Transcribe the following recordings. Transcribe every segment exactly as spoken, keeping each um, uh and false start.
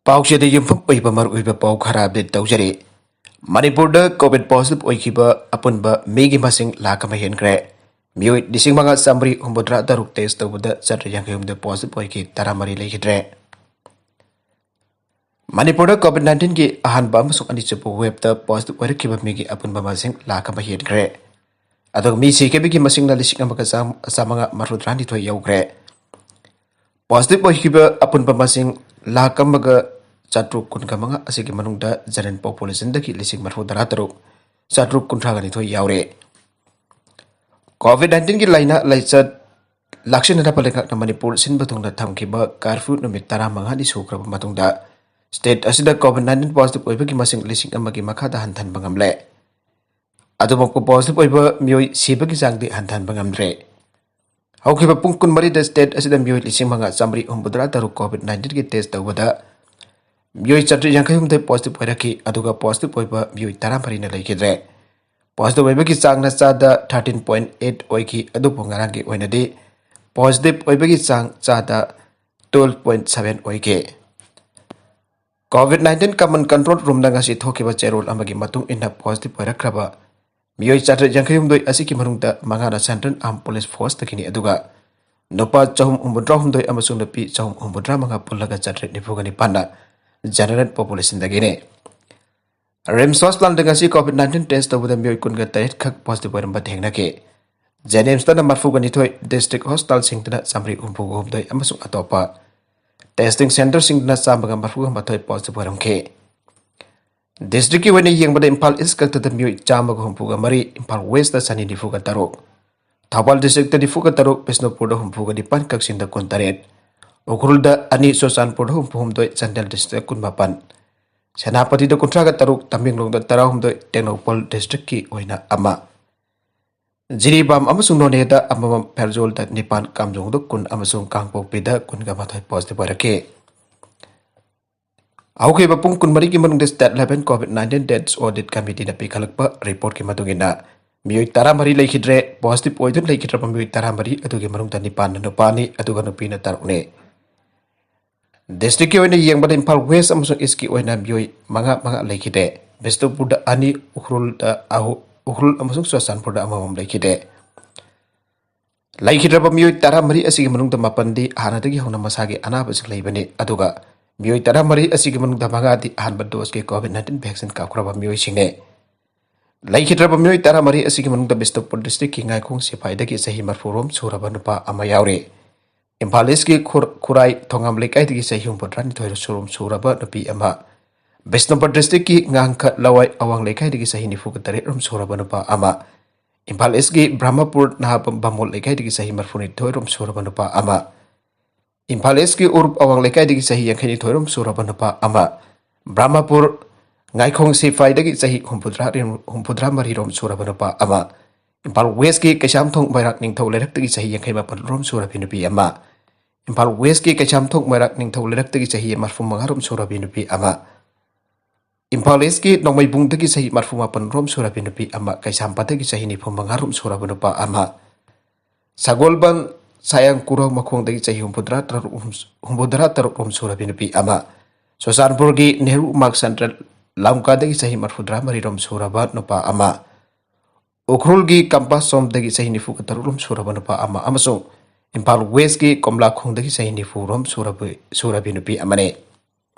ꯄꯥꯎꯆꯦꯗ ꯌꯨꯝꯐꯝ ꯑꯣꯏꯕ ꯃꯔꯨꯑꯣꯏꯕ ꯄꯥꯎ ꯈꯔ ꯑꯞꯗꯦꯠ ꯇꯧꯖꯔꯤ꯫ ꯃꯅꯤꯄꯨꯔꯗ ꯀꯣꯚꯤꯗ ꯄꯣꯖꯤꯇꯤꯚ ꯑꯣꯏꯈꯤꯕ ꯑꯄꯨꯟꯕ ꯃꯤꯒꯤ ꯃꯁꯤꯡ ꯂꯥꯈ ꯑꯃ ꯍꯦꯟꯈ꯭ꯔꯦ꯫ ꯃꯤꯑꯣꯏ ꯂꯤꯁꯤꯡ ꯃꯉꯥ ꯆꯥꯃꯔꯤ ꯍꯨꯝꯐꯨꯇꯔꯥ ꯇꯔꯨꯛ ꯇꯦꯁ ꯇꯧꯕꯗ ꯆꯥꯇ꯭ꯔꯦꯠ ꯌꯥꯡꯈꯩ ꯍꯨꯝꯗꯣꯏ ꯄꯣꯖꯤꯇꯤꯚ ꯑꯣꯏꯈꯤ, ꯇꯔꯥꯃꯔꯤ ꯂꯩꯈꯤꯗ꯭ꯔꯦ꯫ ꯃꯅꯤꯄꯨꯔꯗ ꯀꯣꯚꯤꯗ ꯅꯥꯏꯟꯇꯤꯟꯒꯤ ꯑꯍꯥꯟꯕ ꯑꯃꯁꯨꯡ ꯑꯅꯤꯁꯨꯕ ꯋꯦꯕꯇ ꯄꯣꯖꯤꯇꯤꯚ ꯑꯣꯏꯔꯛꯈꯤꯕ ꯃꯤꯒꯤ ꯑꯄꯨꯟꯕ ꯃꯁꯤꯡ ꯂꯥꯈ ꯑꯃ ꯍꯦꯟꯈ꯭ꯔꯦ꯫ ꯑꯗꯨꯒ ꯃꯤ ꯁꯤꯈꯤꯕꯒꯤ ꯃꯁꯤꯡꯅ ꯂꯤꯁꯤꯡ ꯑꯃꯒ ꯆꯥꯝꯃꯉꯥ ꯃꯔꯤꯐꯨꯇꯔꯥꯅꯤꯊꯣꯏ ꯌꯧꯈ꯭ꯔꯦ꯫ ꯄꯣꯖꯤꯇꯤꯚ ꯑꯣꯏꯈꯤꯕ ꯑꯄꯨꯟꯕ ꯃꯁꯤꯡ ꯂꯥꯈ ꯑꯃꯒ ꯆꯥꯇ꯭ꯔꯨꯛ ꯀꯨꯟꯒ ꯃꯉꯥ ꯑꯁꯤꯒꯤ ꯃꯅꯨꯡꯗ ꯖꯦꯅꯔꯦꯜ ꯄꯣꯄꯨꯂꯦꯁꯟꯗꯒꯤ ꯂꯤꯁꯤꯡ ꯃꯔꯤꯐꯨꯇꯔꯥ ꯇꯔꯨꯛ ꯆꯥꯇ꯭ꯔꯨꯛ ꯀꯨꯟꯊ꯭ꯔꯥꯒ ꯅꯤꯊꯣꯏ ꯌꯥꯎꯔꯦ꯫ ꯀꯣꯚꯤꯗ ꯅꯥꯏꯟꯇꯤꯟꯒꯤ ꯂꯥꯏꯅꯥ ꯂꯥꯏꯆꯠ ꯂꯥꯛꯁꯤꯟꯅꯅꯕ ꯂꯩꯉꯥꯛꯅ ꯃꯅꯤꯄꯨꯔ ꯁꯤꯟꯕ ꯊꯨꯡꯅ ꯊꯝꯈꯤꯕ ꯀꯥꯔꯐ꯭ꯌꯨ ꯅꯨꯃꯤꯠ ꯇꯔꯥꯃꯉꯥꯅꯤ ꯁꯨꯈ꯭ꯔꯕ ꯃꯇꯨꯡꯗ ꯁ꯭ꯇꯦꯠ ꯑꯁꯤꯗ ꯀꯣꯚꯤꯗ ꯅꯥꯏꯟꯇꯤꯟ ꯄꯣꯖꯤꯇꯤꯚ ꯑꯣꯏꯕꯒꯤ ꯃꯁꯤꯡ ꯂꯤꯁꯤꯡ ꯑꯃꯒꯤ ꯃꯈꯥꯗ ꯍꯟꯊꯍꯟꯕ ꯉꯝꯂꯦ꯫ ꯑꯗꯨꯃꯛꯄꯨ ꯄꯣꯖꯤꯇꯤꯚ ꯑꯣꯏꯕ ꯃꯤꯑꯣꯏ ꯁꯤꯕꯒꯤ ꯆꯥꯡꯗꯤ ꯍꯟꯊꯍꯟꯕ ꯉꯝꯗ꯭ꯔꯦ꯫ ꯍꯧꯈꯤꯕ ꯄꯨꯡ ꯀꯨꯟꯃꯔꯤꯗ ꯁ꯭ꯇꯦꯠ ꯑꯁꯤꯗ ꯃꯤꯑꯣꯏ ꯂꯤꯁꯤꯡ ꯃꯉꯥ ꯆꯥꯃꯔꯤ ꯍꯨꯝꯐꯨꯇꯔꯥ ꯇꯔꯨꯛ ꯀꯣꯚꯤꯗ ꯅꯥꯏꯟꯇꯤꯟꯒꯤ ꯇꯦꯁ ꯇꯧꯕꯗ ꯃꯤꯑꯣꯏ ꯆꯥꯇ꯭ꯔꯦꯠ ꯌꯥꯡꯈꯩ ꯍꯨꯝꯗꯣꯏ ꯄꯣꯖꯤꯇꯤꯚ ꯑꯣꯏꯔꯛꯈꯤ, ꯑꯗꯨꯒ ꯄꯣꯖꯤꯇꯤꯚ ꯑꯣꯏꯕ ꯃꯤꯑꯣꯏ ꯇꯔꯥꯃꯔꯤꯅ ꯂꯩꯈꯤꯗ꯭ꯔꯦ꯫ ꯄꯣꯖꯤꯇꯤꯚ ꯑꯣꯏꯕꯒꯤ ꯆꯥꯡꯅ ꯆꯥꯗ ꯊꯥꯔꯇꯤꯟ ꯄꯣꯏꯟ ꯑꯩꯠ ꯑꯣꯏꯈꯤ, ꯑꯗꯨꯕꯨ ꯉꯔꯥꯡꯒꯤ ꯑꯣꯏꯅꯗꯤ ꯄꯣꯖꯤꯇꯤꯚ ꯑꯣꯏꯕꯒꯤ ꯆꯥꯡ ꯆꯥꯗ ꯇꯨꯋꯦꯜꯐ ꯄꯣꯏꯟ ꯁꯚꯦꯟ ꯑꯣꯏꯈꯤ꯫ ꯀꯣꯚꯤꯗ ꯅꯥꯏꯟꯇꯤꯟ ꯀꯃꯟ ꯀꯟꯇ꯭ꯔꯣꯜ ꯔꯨꯝꯗ ꯉꯁꯤ ꯊꯣꯛꯈꯤꯕ ꯆꯦꯔꯣꯜ ꯑꯃꯒꯤ ꯃꯇꯨꯡ ꯏꯟꯅ ꯄꯣꯖꯤꯇꯤꯚ ꯑꯣꯏꯔꯛꯈ꯭ꯔꯕ ꯃꯤꯑꯣꯏ ꯆꯥꯇ꯭ꯔꯦꯠ ꯌꯥꯡꯈꯩ ꯍꯨꯝꯗꯣꯏ ꯑꯁꯤꯒꯤ ꯃꯅꯨꯡꯗ ꯃꯉꯥꯅ ꯁꯦꯟꯇ꯭ꯔꯦꯜ ꯑꯥꯔꯝ ꯄꯨꯂꯤꯁ ꯐꯣꯔꯁꯇꯒꯤꯅꯤ, ꯑꯗꯨꯒ ꯅꯨꯄꯥ ꯆꯍꯨꯝ ꯍꯨꯝꯐꯨꯇꯔꯥ ꯍꯨꯝꯗꯣꯏ ꯑꯃꯁꯨꯡ ꯅꯨꯄꯤ ꯆꯍꯨꯝ ꯍꯨꯝꯐꯨꯇꯔꯥ ꯃꯉꯥ ꯄꯨꯜꯂꯒ ꯆꯥꯇ꯭ꯔꯦꯠ ꯅꯤꯐꯨꯒ ꯅꯤꯄꯥꯟꯅ ꯖꯦꯅꯔꯦꯜ ꯄꯣꯄꯨꯂꯦꯁꯟꯗꯒꯤꯅꯤ꯫ ꯔꯤꯝꯁ ꯍꯣꯁꯄꯤꯇꯥꯜꯗ ꯉꯁꯤ ꯀꯣꯚꯤꯗ ꯅꯥꯏꯟꯇꯤꯟ ꯇꯦꯁ ꯇꯧꯕꯗ ꯃꯤꯑꯣꯏ ꯀꯨꯟꯒ ꯇꯔꯦꯠ ꯈꯛ ꯄꯣꯖꯤꯇꯤꯚ ꯑꯣꯏꯔꯝꯕ ꯊꯦꯡꯅꯈꯤ꯫ ꯖꯦꯅꯤꯝꯁꯇꯅ ꯃꯔꯤꯐꯨꯒ ꯅꯤꯊꯣꯏ, ꯗꯤꯁꯇ꯭ꯔꯤꯛ ꯍꯣꯁꯄꯤꯇꯥꯜꯁꯤꯡꯗꯅ ꯆꯥꯃꯔꯤ ꯍꯨꯝꯐꯨꯒ ꯍꯨꯝꯗꯣꯏ ꯑꯃꯁꯨꯡ ꯑꯇꯣꯞꯄ ꯇꯦꯁꯇꯤꯡ ꯁꯦꯟꯇꯔꯁꯤꯡꯗꯅ ꯆꯥꯝꯃꯒ ꯃꯔꯤꯐꯨꯒ ꯃꯥꯊꯣꯏ ꯄꯣꯖꯤꯇꯤꯚ ꯑꯣꯏꯔꯝꯈꯤ꯫ ꯗꯤꯁꯇ꯭ꯔꯤꯛꯀꯤ ꯑꯣꯏꯅ ꯌꯦꯡꯕꯗ ꯏꯝꯐꯥꯜ ꯏꯁ ꯈꯛꯇꯗ ꯃꯤꯑꯣꯏ ꯆꯥꯝꯃꯒ ꯍꯨꯝꯐꯨꯒ ꯃꯔꯤ, ꯏꯝꯐꯥꯜ ꯋꯦꯁꯇ ꯆꯅꯤ ꯅꯤꯐꯨꯒ ꯇꯔꯨꯛ, ꯊꯧꯕꯥꯜ ꯗꯤꯁꯇ꯭ꯔꯤꯛꯇ ꯅꯤꯐꯨꯒ ꯇꯔꯨꯛ, ꯕꯤꯁꯅꯨꯄꯨꯔꯗ ꯍꯨꯝꯐꯨꯒ ꯅꯤꯄꯥꯟ, ꯀꯛꯆꯤꯡꯗ ꯀꯨꯟꯇꯔꯦꯠ, ꯎꯈ꯭ꯔꯨꯜꯗ ꯑꯅꯤ, ꯆꯨꯔꯆꯥꯟꯄꯨꯔꯗ ꯍꯨꯝꯐꯨꯍꯨꯝꯗꯣꯏ, ꯆꯥꯟꯗꯦꯜ ꯗꯤꯁꯇ꯭ꯔꯤꯛꯇ ꯀꯨꯟꯃꯥꯄꯟ, ꯁꯦꯅꯥꯄꯇꯤꯗ ꯀꯨꯟꯊ꯭ꯔꯥꯒ ꯇꯔꯨꯛ, ꯇꯃꯦꯡꯂꯣꯡꯗ ꯇꯔꯥꯍꯨꯝꯗꯣꯏ, ꯇꯦꯡꯅꯧꯄꯜ ꯗꯤꯁꯇ꯭ꯔꯤꯛꯀꯤ ꯑꯣꯏꯅ ꯑꯃ, ꯖꯤꯔꯤꯕꯥꯝ ꯑꯃꯁꯨꯡ ꯅꯣꯅꯦꯗ ꯑꯃꯃꯝ, ꯐꯦꯔꯖꯣꯜꯗ ꯅꯤꯄꯥꯟ, ꯀꯥꯝꯖꯣꯡꯗ ꯀꯨꯟ ꯑꯃꯁꯨꯡ ꯀꯥꯡꯄꯣꯛꯄꯤꯗ ꯀꯨꯟꯒ ꯃꯥꯊꯣꯏ ꯄꯣꯖꯤꯇꯤꯚ ꯑꯣꯏꯔꯛꯈꯤ꯫ ꯍꯧꯈꯤꯕ ꯄꯨꯡ ꯀꯨꯟꯃꯔꯤꯒꯤ ꯃꯅꯨꯡꯗ state level Covid nineteen deaths audit ꯀꯃꯤꯇꯤꯅ ꯄꯤꯈꯠꯂꯛꯄ ꯔꯤꯄꯣꯔꯠꯀꯤ ꯃꯇꯨꯡ ꯏꯟꯅ ꯃꯤꯑꯣꯏ ꯇꯔꯥꯃꯔꯤ ꯂꯩꯈꯤꯗ꯭ꯔꯦ꯫ ꯄꯣꯖꯤꯇꯤꯚ ꯑꯣꯏꯗꯨꯅ ꯂꯩꯈꯤꯗ꯭ꯔꯕ ꯃꯤꯑꯣꯏ ꯇꯔꯥꯃꯔꯤ ꯑꯗꯨꯒꯤ ꯃꯅꯨꯡꯗ ꯅꯤꯄꯥꯟꯅ ꯅꯨꯄꯥꯅꯤ, ꯑꯗꯨꯒ ꯅꯨꯄꯤꯅ ꯇꯔꯨꯛꯅꯤ꯫ ꯗꯤꯁꯇ꯭ꯔꯤꯛꯀꯤ ꯑꯣꯏꯅ ꯌꯦꯡꯕꯗ ꯏꯝꯐꯥꯜ ꯋꯦꯁ ꯑꯃꯁꯨꯡ ꯏꯁꯀꯤ ꯑꯣꯏꯅ ꯃꯤꯑꯣꯏ ꯃꯉꯥ ꯃꯉꯥ ꯂꯩꯈꯤꯗꯦ꯫ ꯕꯤꯁꯅꯨꯄꯨꯔꯗ ꯑꯅꯤ, ꯎꯈ꯭ꯔꯨꯜꯗ ꯑꯍꯨ-, ꯎꯈ꯭ꯔꯨꯜ ꯑꯃꯁꯨꯡ ꯆꯨꯔꯆꯥꯟꯄꯨꯔꯗ ꯑꯃꯃꯝ ꯂꯩꯈꯤꯗꯦ꯫ ꯂꯩꯈꯤꯗ꯭ꯔꯕ ꯃꯤꯑꯣꯏ ꯇꯔꯥꯃꯔꯤ ꯑꯁꯤꯒꯤ ꯃꯅꯨꯡꯗ ꯃꯥꯄꯟꯗꯤ ꯍꯥꯟꯅꯗꯒꯤ ꯍꯧꯅ ꯃꯁꯥꯒꯤ ꯑꯅꯥꯕꯁꯤꯡ ꯂꯩꯕꯅꯤ, ꯑꯗꯨꯒ ꯃꯤꯑꯣꯏ ꯇꯔꯥꯃꯔꯤ ꯑꯁꯤꯒꯤ ꯃꯅꯨꯡꯗ ꯃꯉꯥꯗꯤ ꯑꯍꯥꯟꯕ ꯗꯣꯁꯀꯤ ꯀꯣꯚꯤꯗ ꯅꯥꯏꯟꯇꯤꯟ ꯚꯦꯛꯁꯤꯟ ꯀꯥꯞꯈ꯭ꯔꯕ ꯃꯤꯑꯣꯏꯁꯤꯡꯅꯤ꯫ ꯂꯩꯈꯤꯗ꯭ꯔꯕ ꯃꯤꯑꯣꯏ ꯇꯔꯥꯃꯔꯤ ꯑꯁꯤꯒꯤ ꯃꯅꯨꯡꯗ ꯕꯤꯁꯅꯨꯄꯨꯔ ꯗꯤꯁꯇ꯭ꯔꯤꯛꯀꯤ ꯉꯥꯏꯈꯣꯡ ꯁꯤꯐꯥꯏꯗꯒꯤ ꯆꯍꯤ ꯃꯔꯐꯨ ꯔꯣꯝ ꯁꯨꯔꯕ ꯅꯨꯄꯥ ꯑꯃ ꯌꯥꯎꯔꯤ꯫ ꯏꯝꯐꯥꯜ ꯏꯁꯀꯤ ꯈꯨꯔ-, ꯈꯨꯔꯥꯏ ꯊꯣꯉꯥꯝ ꯂꯩꯀꯥꯏꯗꯒꯤ ꯆꯍꯤ ꯍꯨꯝꯐꯨꯇꯔꯥꯅꯤꯊꯣꯏ ꯔꯣꯝ ꯁꯨꯔꯕ ꯅꯨꯄꯤ ꯑꯃ, ꯕꯤꯁꯅꯨꯄꯨꯔ ꯗꯤꯁꯇ꯭ꯔꯤꯛꯀꯤ ꯉꯥꯡꯈ ꯂꯋꯥꯏ ꯑꯋꯥꯡ ꯂꯩꯀꯥꯏꯗꯒꯤ ꯆꯍꯤ ꯅꯤꯐꯨꯒ ꯇꯔꯦꯠ ꯔꯣꯝ ꯁꯨꯔꯕ ꯅꯨꯄꯥ ꯑꯃ, ꯏꯝꯐꯥꯜ ꯏꯁꯀꯤ ꯕ꯭ꯔꯍꯃꯄꯨꯔ ꯅꯍꯥ ꯕꯥꯃꯣꯟ ꯂꯩꯀꯥꯏꯗꯒꯤ ꯆꯍꯤ ꯃꯔꯐꯨꯅꯤꯊꯣꯏ ꯔꯣꯝ ꯁꯨꯔꯕ ꯅꯨꯄꯥ ꯑꯃ, ꯏꯝꯐꯥꯜ ꯏꯁꯀꯤ ꯎꯔꯨꯞ ꯑꯋꯥꯡ ꯂꯩꯀꯥꯏꯗꯒꯤ ꯆꯍꯤ ꯌꯥꯡꯈꯩꯅꯤꯊꯣꯏ ꯔꯣꯝ ꯁꯨꯔꯕ ꯅꯨꯄꯥ ꯑꯃ, ꯕ꯭ꯔꯍꯃꯄꯨꯔ ꯉꯥꯏꯈꯣꯡ ꯁꯤꯐꯥꯏꯗꯒꯤ ꯆꯍꯤ ꯍꯨꯝꯐꯨꯇꯔꯥ, ꯍꯨꯝꯐꯨꯇꯔꯥ ꯃꯔꯤ ꯔꯣꯝ ꯁꯨꯔꯕ ꯅꯨꯄꯥ ꯑꯃ, ꯏꯝꯐꯥꯜ ꯋꯦꯁꯀꯤ ꯀꯩꯁꯥꯝꯊꯣꯡ ꯃꯣꯏꯔꯥꯡ ꯅꯤꯡꯊꯧ ꯂꯩꯔꯛꯇꯒꯤ ꯆꯍꯤ ꯌꯥꯡꯈꯩ ꯃꯥꯄꯟ ꯔꯣꯝ ꯁꯨꯔꯕꯤ ꯅꯨꯄꯤ ꯑꯃ, ꯏꯝꯐꯥꯜ ꯋꯦꯁꯀꯤ ꯀꯩꯁꯥꯝꯊꯣꯡ ꯃꯣꯏꯔꯥꯡ ꯅꯤꯡꯊꯧ ꯂꯩꯔꯛꯇꯒꯤ ꯆꯍꯤ ꯃꯔꯐꯨ ꯃꯉꯥ ꯔꯣꯝ ꯁꯨꯔꯕꯤ ꯅꯨꯄꯤ ꯑꯃ, ꯏꯝꯐꯥꯜ ꯏꯁꯀꯤ ꯅꯣꯡꯃꯩꯕꯨꯡꯗꯒꯤ ꯆꯍꯤ ꯃꯔꯐꯨ ꯃꯥꯄꯟ ꯔꯣꯝ ꯁꯨꯔꯕꯤ ꯅꯨꯄꯤ ꯑꯃ, ꯀꯩꯁꯥꯝꯄꯥꯠꯇꯒꯤ ꯆꯍꯤ ꯅꯤꯐꯨ ꯃꯉꯥ ꯔꯣꯝ ꯁꯨꯔꯕ ꯅꯨꯄꯥ ꯑꯃ, ꯁꯒꯣꯜꯕꯟ ꯁꯥꯌꯥꯡ ꯀꯨꯔꯧ ꯃꯈꯣꯡꯗꯒꯤ ꯆꯍꯤ ꯍꯨꯝꯐꯨꯇꯔꯥ ꯇꯔꯨꯛ, ꯍꯨꯝꯐꯨꯇꯔꯥ ꯇꯔꯨꯛ ꯔꯣꯝ ꯁꯨꯔꯕꯤ ꯅꯨꯄꯤ ꯑꯃ, ꯆꯨꯔꯆꯥꯟꯄꯨꯔꯒꯤ ꯅꯦꯍꯔꯨ ꯃꯥꯔꯛ ꯁꯦꯟꯇ꯭ꯔꯦꯜ ꯂꯝꯀꯥꯗꯒꯤ ꯆꯍꯤ ꯃꯔꯐꯨꯇꯔꯥ ꯃꯔꯤ ꯔꯣꯝ ꯁꯨꯔꯕ ꯅꯨꯄꯥ ꯑꯃ, ꯎꯈ꯭ꯔꯨꯜꯒꯤ ꯀꯝꯄꯥꯁ ꯁꯣꯝꯗꯒꯤ ꯆꯍꯤ ꯅꯤꯐꯨꯒ ꯇꯔꯨꯛ ꯔꯣꯝ ꯁꯨꯔꯕ ꯅꯨꯄꯥ ꯑꯃ ꯑꯃꯁꯨꯡ ꯏꯝꯐꯥꯜ ꯋꯦꯁꯀꯤ ꯀꯣꯝꯂꯥꯈꯣꯡꯗꯒꯤ ꯆꯍꯤ ꯅꯤꯐꯨ ꯔꯣꯝ ꯁꯨꯔꯕ, ꯁꯨꯔꯕꯤ ꯅꯨꯄꯤ ꯑꯃꯅꯤ꯫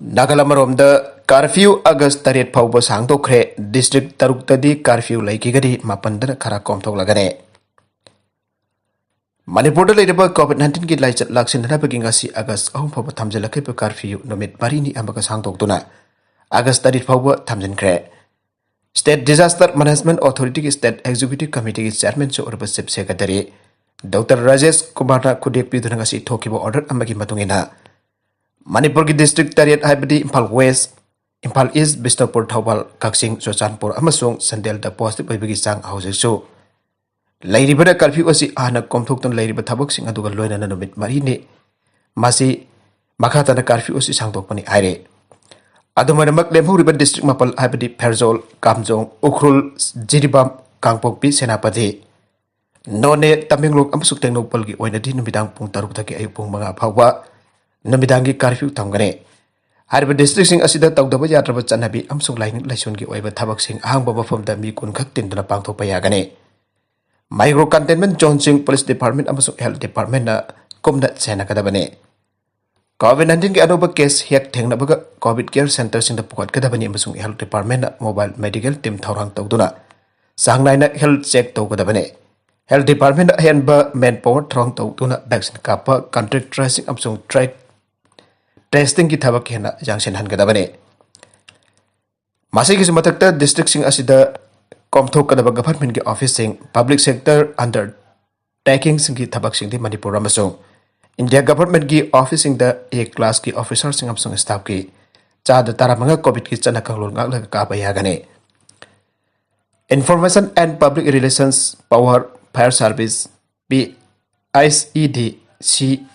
ꯅꯥꯒꯜ ꯑꯃꯔꯣꯝꯗ ꯀꯥꯔꯐ꯭ꯌꯨ ꯑꯥꯒꯁ ꯇꯔꯦꯠ ꯐꯥꯎꯕ ꯁꯥꯡꯗꯣꯛꯈ꯭ꯔꯦ꯫ ꯗꯤꯁꯇ꯭ꯔꯤꯛ ꯇꯔꯨꯛꯇꯗꯤ ꯀꯥꯔꯐ꯭ꯌꯨ ꯂꯩꯈꯤꯒꯅꯤ, ꯃꯥꯄꯟꯗꯅ ꯈꯔ ꯀꯣꯝꯊꯣꯛꯂꯒꯅꯤ꯫ ꯃꯅꯤꯄꯨꯔꯗ ꯂꯩꯔꯤꯕ ꯀꯣꯚꯤꯗ ꯅꯥꯏꯟꯇꯤꯟꯒꯤ ꯂꯥꯏꯆꯠ ꯂꯥꯛꯁꯤꯟꯅꯅꯕꯒꯤ ꯉꯁꯤ ꯑꯥꯒꯁ ꯑꯍꯨꯝ ꯐꯥꯎꯕ ꯊꯝꯖꯤꯜꯂꯛꯈꯤꯕ ꯀꯥꯔꯐ꯭ꯌꯨ ꯅꯨꯃꯤꯠ ꯃꯔꯤꯅꯤ ꯑꯃꯒ ꯁꯥꯡꯗꯣꯛꯇꯨꯅ ꯑꯥꯒꯁ ꯇꯔꯦꯠ ꯐꯥꯎꯕ ꯊꯝꯖꯤꯟꯈ꯭ꯔꯦ꯫ ꯁ꯭ꯇꯦꯠ ꯗꯤꯖꯥꯁꯇꯔ ꯃꯦꯅꯦꯖꯃꯦꯟꯠ ꯑꯣꯊꯣꯔꯤꯇꯤꯒꯤ ꯁ꯭ꯇꯦꯠ ꯑꯦꯛꯖꯤꯀ꯭ꯌꯨꯇꯤꯚ ꯀꯃꯤꯇꯤꯒꯤ ꯆꯤꯌꯔꯃꯦꯟꯁꯨ ꯑꯣꯏꯔꯤꯕ ꯆꯤꯐ ꯁꯦꯀ꯭ꯔꯦꯇꯔꯤ ꯗꯣꯛꯇꯔ ꯔꯥꯖꯦꯁ ꯀꯨꯃꯥꯔꯅ ꯈꯨꯗꯦꯛ ꯄꯤꯗꯨꯅ ꯉꯁꯤ ꯊꯣꯛꯈꯤꯕ ꯑꯣꯔꯗꯔ ꯑꯃꯒꯤ ꯃꯇꯨꯡ ꯏꯟꯅ, ꯃꯅꯤꯄꯨꯔꯒꯤ ꯗꯤꯁꯇ꯭ꯔꯤꯛ ꯇꯔꯦꯠ, ꯍꯥꯏꯕꯗꯤ ꯏꯝꯐꯥꯜ ꯋꯦꯁ, ꯏꯝꯐꯥꯜ ꯏꯁ, ꯕꯤꯁꯅꯨꯄꯨꯔ, ꯊꯧꯕꯥꯜ, ꯀꯛꯆꯤꯡ, ꯆꯨꯔꯆꯥꯟꯄꯨꯔ ꯑꯃꯁꯨꯡ ꯆꯥꯟꯗꯦꯜꯗ ꯄꯣꯖꯤꯇꯤꯚ ꯑꯣꯏꯕꯒꯤ ꯆꯥꯡ ꯍꯧꯖꯤꯛꯁꯨ ꯂꯩꯔꯤꯕꯅ ꯀꯥꯔꯐ꯭ꯌꯨ ꯑꯁꯤ ꯍꯥꯟꯅ ꯀꯣꯝꯊꯣꯛꯇꯨꯅ ꯂꯩꯔꯤꯕ ꯊꯕꯛꯁꯤꯡ ꯑꯗꯨꯒ ꯂꯣꯏꯅꯅ ꯅꯨꯃꯤꯠ ꯃꯔꯤꯅꯤ꯫ ꯃꯁꯤ ꯃꯈꯥ ꯇꯥꯅ ꯀꯥꯔꯐ꯭ꯌꯨ ꯑꯁꯤ ꯁꯥꯡꯗꯣꯛꯄꯅꯤ ꯍꯥꯏꯔꯦ꯫ ꯑꯗꯨꯃꯥꯏꯅꯃꯛ ꯂꯦꯝꯍꯧꯔꯤꯕ ꯗꯤꯁꯇ꯭ꯔꯤꯛ ꯃꯥꯄꯜ, ꯍꯥꯏꯕꯗꯤ ꯐꯦꯔꯖꯣꯜ, ꯀꯥꯝꯖꯣꯡ, ꯎꯈ꯭ꯔꯨꯜ, ꯖꯤꯔꯤꯕꯥꯝ, ꯀꯥꯡꯄꯣꯛꯄꯤ, ꯁꯦꯅꯥꯄꯇꯤ, ꯅꯣꯅꯦ, ꯇꯃꯦꯡꯂꯣꯡ ꯑꯃꯁꯨꯡ ꯇꯦꯡꯅꯧꯄꯜꯒꯤ ꯑꯣꯏꯅꯗꯤ ꯅꯨꯃꯤꯗꯥꯡ ꯄꯨꯡ ꯇꯔꯨꯛꯇꯒꯤ ꯑꯌꯨꯛ ꯄꯨꯡ ꯃꯉꯥ ꯐꯥꯎꯕ ꯅꯨꯃꯤꯗꯥꯡꯒꯤ ꯀꯥꯔꯐ꯭ꯌꯨ ꯊꯝꯒꯅꯤ꯫ ꯍꯥꯏꯔꯤꯕ ꯗꯤꯁꯇ꯭ꯔꯤꯛꯁꯤꯡ ꯑꯁꯤꯗ ꯇꯧꯗꯕ ꯌꯥꯗ꯭ꯔꯕ ꯆꯠꯅꯕꯤ ꯑꯃꯁꯨꯡ ꯂꯥꯏꯅꯤꯡ ꯂꯥꯏꯁꯣꯟꯒꯤ ꯑꯣꯏꯕ ꯊꯕꯛꯁꯤꯡ ꯑꯍꯥꯡꯕ ꯃꯐꯝꯗ ꯃꯤ ꯀꯨꯟ ꯈꯛ ꯇꯤꯟꯗꯨꯅ ꯄꯥꯡꯊꯣꯛꯄ ꯌꯥꯒꯅꯤ꯫ ꯃꯥꯏꯀ꯭ꯔꯣ ꯀꯟꯇꯦꯟꯃꯦꯟ ꯖꯣꯟꯁꯤꯡ ꯄꯨꯂꯤꯁ ꯗꯤꯄꯥꯔꯠꯃꯦꯟ ꯑꯃꯁꯨꯡ ꯍꯦꯜꯊ ꯗꯤꯄꯥꯔꯠꯃꯦꯟꯅ ꯀꯨꯞꯅ ꯁꯦꯟꯅꯒꯗꯕꯅꯤ꯫ ꯀꯣꯚꯤꯗ ꯅꯥꯏꯟꯇꯤꯟꯒꯤ ꯑꯅꯧꯕ ꯀꯦꯁ ꯍꯦꯛ ꯊꯦꯡꯅꯕꯒ ꯀꯣꯚꯤꯗ ꯀꯦꯌꯔ ꯁꯦꯟꯇꯔꯁꯤꯡꯗ ꯄꯨꯈꯠꯀꯗꯕꯅꯤ ꯑꯃꯁꯨꯡ ꯍꯦꯜꯊ ꯗꯤꯄꯥꯔꯠꯃꯦꯟꯅ ꯃꯣꯕꯥꯏꯜ ꯃꯦꯗꯤꯀꯦꯜ ꯇꯤꯝ ꯊꯧꯔꯥꯡ ꯇꯧꯗꯨꯅ ꯆꯥꯡ ꯅꯥꯏꯅ ꯍꯦꯜꯊ ꯆꯦꯛ ꯇꯧꯒꯗꯕꯅꯤ꯫ ꯍꯦꯜꯊ ꯗꯤꯄꯥꯔꯠꯃꯦꯟꯅ ꯑꯍꯦꯟꯕ ꯃꯦꯟ ꯄꯥꯋꯔ ꯊꯧꯔꯥꯡ ꯇꯧꯗꯨꯅ ꯚꯦꯛꯁꯤꯟ ꯀꯥꯞꯄ, ꯀꯟꯇꯦꯛ ꯇ꯭ꯔꯦꯁꯤꯡ ꯑꯃꯁꯨꯡ ꯇ꯭ꯔꯦꯛ ꯇꯦꯁꯇꯤꯡꯒꯤ ꯊꯕꯛ ꯍꯦꯟꯅ ꯌꯥꯡꯁꯤꯟꯍꯟꯒꯗꯕꯅꯤ꯫ ꯃꯁꯤꯒꯤꯁꯨ ꯃꯊꯛꯇ ꯗꯤꯁꯇ꯭ꯔꯤꯛꯁꯤꯡ ꯑꯁꯤꯗ ꯀꯣꯝꯊꯣꯛꯀꯗꯕ ꯒꯚꯔꯟꯃꯦꯟꯠꯀꯤ ꯑꯣꯐꯤꯁꯁꯤꯡ, ꯄꯕ꯭ꯂꯤꯛ ꯁꯦꯛꯇꯔ ꯑꯟꯗꯔ ꯇꯦꯀꯤꯡꯁꯤꯡꯒꯤ ꯊꯕꯛꯁꯤꯡꯗꯤ ꯃꯅꯤꯄꯨꯔ ꯑꯃꯁꯨꯡ ꯏꯟꯗꯤꯌꯥ ꯒꯚꯔꯟꯃꯦꯟꯠꯀꯤ ꯑꯣꯐꯤꯁꯁꯤꯡꯗ ꯑꯦ ꯀ꯭ꯂꯥꯁꯀꯤ ꯑꯣꯐꯤꯁꯔꯁꯤꯡ ꯑꯃꯁꯨꯡ ꯁ꯭ꯇꯥꯐꯀꯤ ꯆꯥꯗ ꯇꯔꯥꯃꯉꯥ ꯀꯣꯚꯤꯗꯀꯤ ꯆꯠꯅ ꯀꯥꯡꯂꯣꯟ ꯉꯥꯛꯂꯒ ꯀꯥꯕ ꯌꯥꯒꯅꯤ꯫ Information and Public Relations, Power, Fire Service, P I C D, C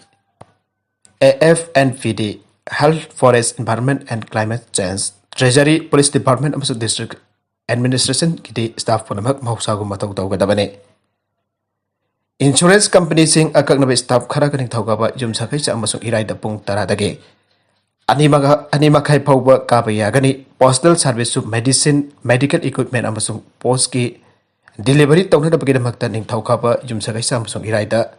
A F and P D, Health, Forest, Environment and Climate Change, Treasury, Police Department ꯑꯃꯁꯨꯡ District Administrationꯒꯤꯗꯤ ꯁ꯭ꯇꯥꯐ ꯄꯨꯝꯅꯃꯛ ꯃꯍꯧꯁꯥꯒꯨꯝ ꯃꯊꯧ ꯇꯧꯒꯗꯕꯅꯤ꯫ ꯏꯟꯁꯨꯔꯦꯟꯁ ꯀꯝꯄꯅꯤꯁꯤꯡ ꯑꯀꯛꯅꯕ ꯁ꯭ꯇꯥꯐ ꯈꯔꯒ ꯅꯤꯡꯊꯧꯀꯥꯕ ꯌꯨꯝꯁꯀꯩꯁ ꯑꯃꯁꯨꯡ ꯏꯔꯥꯏꯗ ꯄꯨꯡ ꯇꯔꯥꯗꯒꯤ ꯑꯅꯤ ꯃꯈꯥ-, ꯑꯅꯤ ꯃꯈꯥꯏ ꯐꯥꯎꯕ ꯀꯥꯕ ꯌꯥꯒꯅꯤ꯫ ꯄꯣꯁꯇꯦꯜ ꯁꯥꯔꯚꯤꯁꯁꯨ ꯃꯦꯗꯤꯁꯤꯟ, ꯃꯦꯗꯤꯀꯦꯜ ꯏꯀ꯭ꯋꯤꯞꯃꯦꯟ ꯑꯃꯁꯨꯡ ꯄꯣꯁꯀꯤ ꯗꯤꯂꯤꯚꯔꯤ ꯇꯧꯅꯅꯕꯒꯤꯗꯃꯛꯇ ꯅꯤꯡꯊꯧꯀꯥꯕ ꯌꯨꯝꯁꯀꯩꯁ ꯑꯃꯁꯨꯡ ꯏꯔꯥꯏꯗ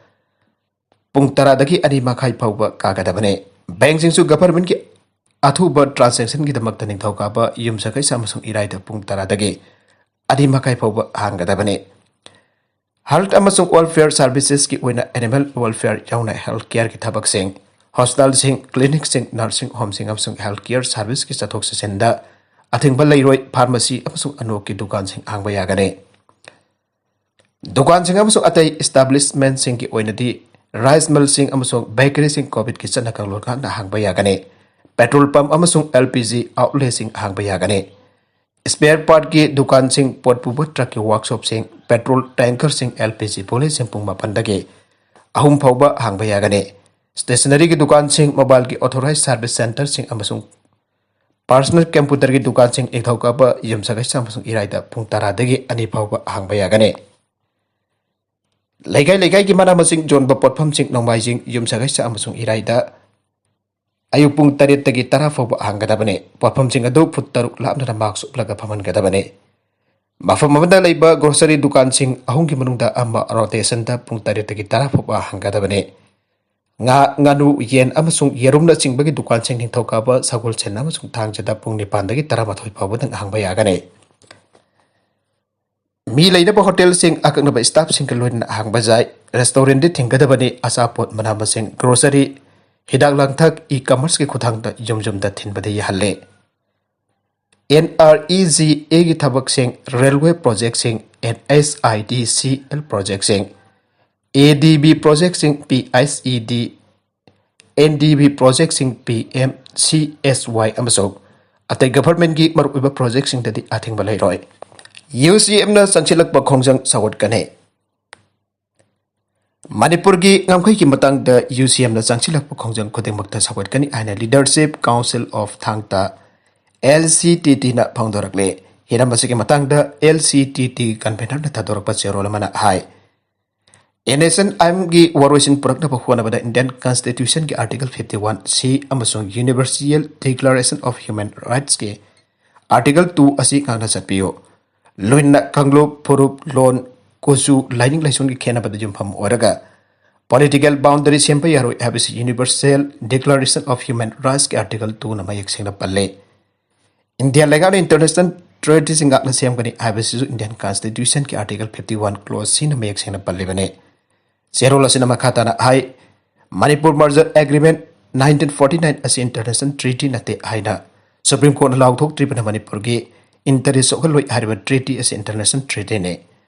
ꯄꯨꯡ ꯇꯔꯥꯗꯒꯤ ꯑꯅꯤ ꯃꯈꯥꯏ ꯐꯥꯎꯕ ꯀꯥꯒꯗꯕꯅꯤ꯫ ꯕꯦꯡꯁꯤꯡꯁꯨ ꯒꯚꯔꯟꯃꯦꯟꯠꯀꯤ ꯑꯊꯨꯕ ꯇ꯭ꯔꯥꯟꯖꯦꯛꯁꯟꯒꯤꯗꯃꯛꯇ ꯅꯤꯡꯊꯧꯀꯥꯕ ꯌꯨꯝꯁꯀꯩꯁ ꯑꯃꯁꯨꯡ ꯏꯔꯥꯏꯗ ꯄꯨꯡ ꯇꯔꯥꯗꯒꯤ ꯑꯅꯤ ꯃꯈꯥꯏ ꯐꯥꯎꯕ ꯍꯥꯡꯒꯗꯕꯅꯤ꯫ ꯍꯦꯜꯊ ꯑꯃꯁꯨꯡ ꯋꯦꯜꯐꯤꯌꯔ ꯁꯥꯔꯚꯤꯁꯦꯁꯀꯤ ꯑꯣꯏꯅ ꯑꯦꯅꯤꯃꯦꯜ ꯋꯦꯜꯐꯤꯌꯔ ꯌꯥꯎꯅ ꯍꯦꯜꯊ ꯀꯦꯌꯔꯒꯤ ꯊꯕꯛꯁꯤꯡ, ꯍꯣꯁꯄꯤꯇꯥꯜꯁꯤꯡ, ꯀ꯭ꯂꯤꯅꯤꯛꯁꯤꯡ, ꯅꯔꯁꯤꯡ ꯍꯣꯝꯁꯤꯡ ꯑꯃꯁꯨꯡ ꯍꯦꯜꯊ ꯀꯦꯌꯔ ꯁꯥꯔꯚꯤꯁꯀꯤ ꯆꯠꯊꯣꯛ ꯆꯠꯁꯤꯟꯗ ꯑꯊꯤꯡꯕ ꯂꯩꯔꯣꯏ꯫ ꯐꯥꯔꯃꯥꯁꯤ ꯑꯃꯁꯨꯡ ꯑꯅꯣꯛꯀꯤ ꯗꯨꯀꯥꯟꯁꯤꯡ ꯍꯥꯡꯕ ꯌꯥꯒꯅꯤ꯫ ꯗꯨꯀꯥꯟꯁꯤꯡ ꯑꯃꯁꯨꯡ ꯑꯇꯩ ꯏꯁꯇꯥꯕ꯭ꯂꯤꯁꯃꯦꯟꯠꯁꯤꯡꯒꯤ ꯑꯣꯏꯅꯗꯤ ꯔꯥꯏꯁ ꯃꯤꯜꯁꯤꯡ ꯑꯃꯁꯨꯡ ꯕꯦꯀꯔꯤꯁꯤꯡ ꯀꯣꯚꯤꯗꯀꯤ ꯆꯠꯅ ꯀꯥꯡꯂꯣꯟ ꯉꯥꯛꯅ ꯍꯥꯡꯕ ꯌꯥꯒꯅꯤ꯫ ꯄꯦꯇ꯭ꯔꯣꯜ ꯄꯝꯞ ꯑꯃꯁꯨꯡ ꯑꯦꯜ ꯄꯤ ꯖꯤ ꯑꯥꯎꯠꯂꯦꯠꯁꯤꯡ ꯍꯥꯡꯕ ꯌꯥꯒꯅꯤ꯫ ꯁ꯭ꯄꯦꯌꯔ ꯄꯥꯔꯠꯀꯤ ꯗꯨꯀꯥꯟꯁꯤꯡ, ꯄꯣꯠ ꯄꯨꯕ ꯇ꯭ꯔꯛꯀꯤ ꯋꯥꯔꯛꯁꯣꯞꯁꯤꯡ, ꯄꯦꯇ꯭ꯔꯣꯜ ꯇꯦꯡꯀꯔꯁꯤꯡ, ꯑꯦꯜ ꯄꯤ ꯖꯤ ꯕꯣꯂꯦꯁꯤꯡ ꯄꯨꯡ ꯃꯥꯄꯟꯗꯒꯤ ꯑꯍꯨꯝ ꯐꯥꯎꯕ ꯍꯥꯡꯕ ꯌꯥꯒꯅꯤ꯫ ꯁ꯭ꯇꯦꯁꯅꯔꯤꯒꯤ ꯗꯨꯀꯥꯟꯁꯤꯡ, ꯃꯣꯕꯥꯏꯜꯒꯤ ꯑꯣꯊꯣꯔꯥꯏꯖ ꯁꯥꯔꯚꯤꯁ ꯁꯦꯟꯇꯔꯁꯤꯡ ꯑꯃꯁꯨꯡ ꯄꯔꯁꯅꯦꯜ ꯀꯝꯄ꯭ꯌꯨꯇꯔꯒꯤ ꯗꯨꯀꯥꯟꯁꯤꯡ ꯅꯤꯡꯊꯧꯀꯥꯕ ꯌꯨꯝꯁꯀꯩꯁ ꯑꯃꯁꯨꯡ ꯏꯔꯥꯏꯗ ꯄꯨꯡ ꯇꯔꯥꯗꯒꯤ ꯑꯅꯤ ꯐꯥꯎꯕ ꯍꯥꯡꯕ ꯌꯥꯒꯅꯤ꯫ ꯂꯩꯀꯥꯏ ꯂꯩꯀꯥꯏꯒꯤ ꯃꯅꯥ ꯃꯁꯤꯡ ꯌꯣꯟꯕ ꯄꯣꯠꯐꯝꯁꯤꯡ ꯅꯣꯡꯃꯥꯏꯖꯤꯡ ꯌꯨꯝꯁꯀꯩꯁ ꯑꯃꯁꯨꯡ ꯏꯔꯥꯏꯗ ꯑꯌꯨꯛ ꯄꯨꯡ ꯇꯔꯦꯠꯇꯒꯤ ꯇꯔꯥ ꯐꯥꯎꯕ ꯍꯥꯡꯒꯗꯕꯅꯤ꯫ ꯄꯣꯠꯐꯝꯁꯤꯡ ꯑꯗꯨ ꯐꯨꯠ ꯇꯔꯨꯛ ꯂꯥꯞꯅꯅ ꯃꯥꯛꯁ ꯎꯞꯂꯒ ꯐꯝꯍꯟꯒꯗꯕꯅꯤ꯫ ꯃꯐꯝ ꯑꯃꯗ ꯂꯩꯕ ꯒ꯭ꯔꯣꯁꯔꯤ ꯗꯨꯀꯥꯟꯁꯤꯡ ꯑꯍꯨꯝꯒꯤ ꯃꯅꯨꯡꯗ ꯑꯃ ꯔꯣꯇꯦꯁꯟꯗ ꯄꯨꯡ ꯇꯔꯦꯠꯇꯒꯤ ꯇꯔꯥ ꯐꯥꯎꯕ ꯍꯥꯡꯒꯗꯕꯅꯤ꯫ ꯉꯥ, ꯉꯥꯅꯨ, ꯌꯦꯟ ꯑꯃꯁꯨꯡ ꯌꯦꯔꯨꯝꯅꯆꯤꯡꯕꯒꯤ ꯗꯨꯀꯥꯟꯁꯤꯡ ꯅꯤꯡꯊꯧꯀꯥꯕ, ꯁꯒꯣꯜꯁꯦꯟ ꯑꯃꯁꯨꯡ ꯊꯥꯡꯖꯗ ꯄꯨꯡ ꯅꯤꯄꯥꯟꯗꯒꯤ ꯇꯔꯥꯃꯥꯊꯣꯏ ꯐꯥꯎꯕꯗꯪ ꯍꯥꯡꯕ ꯌꯥꯒꯅꯤ꯫ ꯃꯤ ꯂꯩꯅꯕ ꯍꯣꯇꯦꯜꯁꯤꯡ ꯑꯀꯛꯅꯕ ꯁ꯭ꯇꯥꯐꯁꯤꯡꯒ ꯂꯣꯏꯅꯅ ꯍꯥꯡꯕ ꯌꯥꯏ꯫ ꯔꯦꯁꯇꯣꯔꯦꯟꯠꯇꯤ ꯊꯤꯡꯒꯗꯕꯅꯤ꯫ ꯑꯆꯥꯄꯣꯠ, ꯃꯅꯥ ꯃꯁꯤꯡ, ꯒ꯭ꯔꯣꯁꯔꯤ, ꯍꯤꯗꯥꯛ ꯂꯥꯡꯊꯛ, ꯏ ꯀꯃꯔꯁꯀꯤ ꯈꯨꯠꯊꯥꯡꯗ ꯌꯨꯝ ꯌꯨꯝꯗ ꯊꯤꯟꯕꯗꯤ ꯌꯥꯍꯜꯂꯦ꯫ ꯑꯦꯟ ꯑꯥꯔ ꯏ ꯖꯤ ꯑꯦꯒꯤ ꯊꯕꯛꯁꯤꯡ, ꯔꯦꯜꯋꯦ ꯄ꯭ꯔꯣꯖꯦꯛꯁꯤꯡ, N S I D C L ꯄ꯭ꯔꯣꯖꯦꯛꯁꯤꯡ, ꯑꯦ ꯗꯤ ꯕꯤ ꯄ꯭ꯔꯣꯖꯦꯛꯁꯤꯡ, P H E D, N D B ꯄ꯭ꯔꯣꯖꯦꯛꯁꯤꯡ, ꯄꯤ ꯑꯦꯝ ꯁꯤ ꯑꯦꯁ ꯋꯥꯏ ꯑꯃꯁꯨꯡ ꯑꯇꯩ ꯒꯚꯔꯟꯃꯦꯟꯠꯀꯤ ꯃꯔꯨꯑꯣꯏꯕ ꯄ꯭ꯔꯣꯖꯦꯛꯁꯤꯡꯗꯗꯤ ꯑꯊꯤꯡꯕ ꯂꯩꯔꯣꯏ꯫ ꯌꯨ ꯁꯤ ꯑꯦꯝꯅ ꯆꯪꯁꯤꯜꯂꯛꯄ ꯈꯣꯡꯖꯪ ꯁꯧꯒꯠꯀꯅꯤ꯫ ꯃꯅꯤꯄꯨꯔꯒꯤ ꯉꯝꯈꯩꯒꯤ ꯃꯇꯥꯡꯗ ꯌꯨ ꯁꯤ ꯑꯦꯝꯅ ꯆꯪꯁꯤꯜꯂꯛꯄ ꯈꯣꯡꯖꯪ ꯈꯨꯗꯤꯡꯃꯛꯇ ꯁꯧꯒꯠꯀꯅꯤ ꯍꯥꯏꯅ Leadership Council of Thang Ta, L C T ꯇꯤꯅ ꯐꯣꯡꯗꯣꯔꯛꯂꯦ꯫ ꯍꯤꯔꯝ ꯑꯁꯤꯒꯤ ꯃꯇꯥꯡꯗ ꯑꯦꯜ ꯁꯤ ꯇꯤ ꯇꯤ ꯀꯟꯚꯦꯅꯔꯅ ꯊꯥꯗꯣꯔꯛꯄ ꯆꯦꯔꯣꯜ ꯑꯃꯅ ꯍꯥꯏ, ꯑꯦꯟ ꯑꯦꯁ ꯑꯦꯟ ꯑꯥꯏ ꯑꯦꯝꯒꯤ ꯋꯥꯔꯣꯏꯁꯤꯟ ꯄꯨꯔꯛꯅꯕ ꯍꯣꯠꯅꯕꯗ ꯏꯟꯗꯤꯌꯟ ꯀꯟꯁꯇꯤꯇ꯭ꯌꯨꯁꯟꯒꯤ ꯑꯥꯔꯇꯤꯀꯜ ꯐꯤꯐꯇꯤ ꯋꯥꯟ ꯁꯤ ꯑꯃꯁꯨꯡ ꯌꯨꯅꯤꯚꯔꯁꯦꯜ ꯗꯤꯀ꯭ꯂꯥꯔꯦꯁꯟ ꯑꯣꯐ ꯍ꯭ꯌꯨꯃꯦꯟ ꯔꯥꯏꯠꯁꯀꯤ ꯑꯥꯔꯇꯤꯀꯜ ꯇꯨ ꯑꯁꯤ ꯉꯥꯛꯅ ꯆꯠꯄꯤꯌꯨ꯫ ꯂꯣꯏꯅꯅ ꯀꯥꯡꯂꯨꯞ, ꯐꯨꯔꯨꯞ, ꯂꯣꯟ, ꯀꯨꯆꯨ, ꯂꯥꯏꯅꯤꯡ ꯂꯥꯏꯁꯣꯟꯒꯤ ꯈꯦꯠꯅꯕꯗ ꯌꯨꯝꯐꯝ ꯑꯣꯏꯔꯒ ꯄꯣꯂꯤꯇꯤꯀꯦꯜ ꯕꯥꯎꯟꯗꯔꯤ ꯁꯦꯝꯕ ꯌꯥꯔꯣꯏ ꯍꯥꯏꯕꯁꯤ ꯌꯨꯅꯤꯚꯔꯁꯦꯜ ꯗꯤꯀ꯭ꯂꯥꯔꯦꯁꯟ ꯑꯣꯐ ꯍ꯭ꯌꯨꯃꯦꯟ ꯔꯥꯏꯠꯁꯀꯤ ꯑꯥꯔꯇꯤꯀꯜ ꯇꯨꯅ ꯃꯌꯦꯛ ꯁꯦꯡꯅ ꯄꯜꯂꯤ꯫ ꯏꯟꯗꯤꯌꯥ ꯂꯩꯉꯥꯛꯅ ꯏꯟꯇꯔꯅꯦꯁꯅꯦꯜ ꯇ꯭ꯔꯤꯇꯤꯁꯤꯡ ꯉꯥꯛꯅ ꯁꯦꯝꯒꯅꯤ ꯍꯥꯏꯕꯁꯤꯁꯨ ꯏꯟꯗꯤꯌꯟ ꯀꯟꯁꯇꯤꯇ꯭ꯌꯨꯁꯟꯒꯤ ꯑꯥꯔꯇꯤꯀꯜ ꯐꯤꯐꯇꯤ ꯋꯥꯟ ꯀ꯭ꯂꯣꯖ ꯁꯤꯅ ꯃꯌꯦꯛ ꯁꯦꯡꯅ ꯄꯜꯂꯤꯕꯅꯤ꯫ ꯆꯦꯔꯣꯜ ꯑꯁꯤꯅ ꯃꯈꯥ ꯇꯥꯅ ꯍꯥꯏ, Manipur merger agreement nineteen forty nine ꯑꯁꯤ ꯏꯟꯇꯔꯅꯦꯁꯅꯦꯜ ꯇ꯭ꯔꯤꯇꯤ ꯅꯠꯇꯦ ꯍꯥꯏꯅ ꯁꯨꯄ꯭ꯔꯤꯝ ꯀꯣꯔꯠꯅ ꯂꯥꯎꯊꯣꯛꯇ꯭ꯔꯤꯕꯅ ꯃꯅꯤꯄꯨꯔꯒꯤ ꯏꯟꯇꯔꯦꯁ ꯁꯣꯛꯍꯜꯂꯣꯏ ꯍꯥꯏꯔꯤꯕ ꯇ꯭ꯔꯤꯇꯤ ꯑꯁꯤ ꯏꯟꯇꯔꯅꯦꯁꯅꯦꯜ ꯇ꯭ꯔꯤꯇꯤꯅꯤ꯫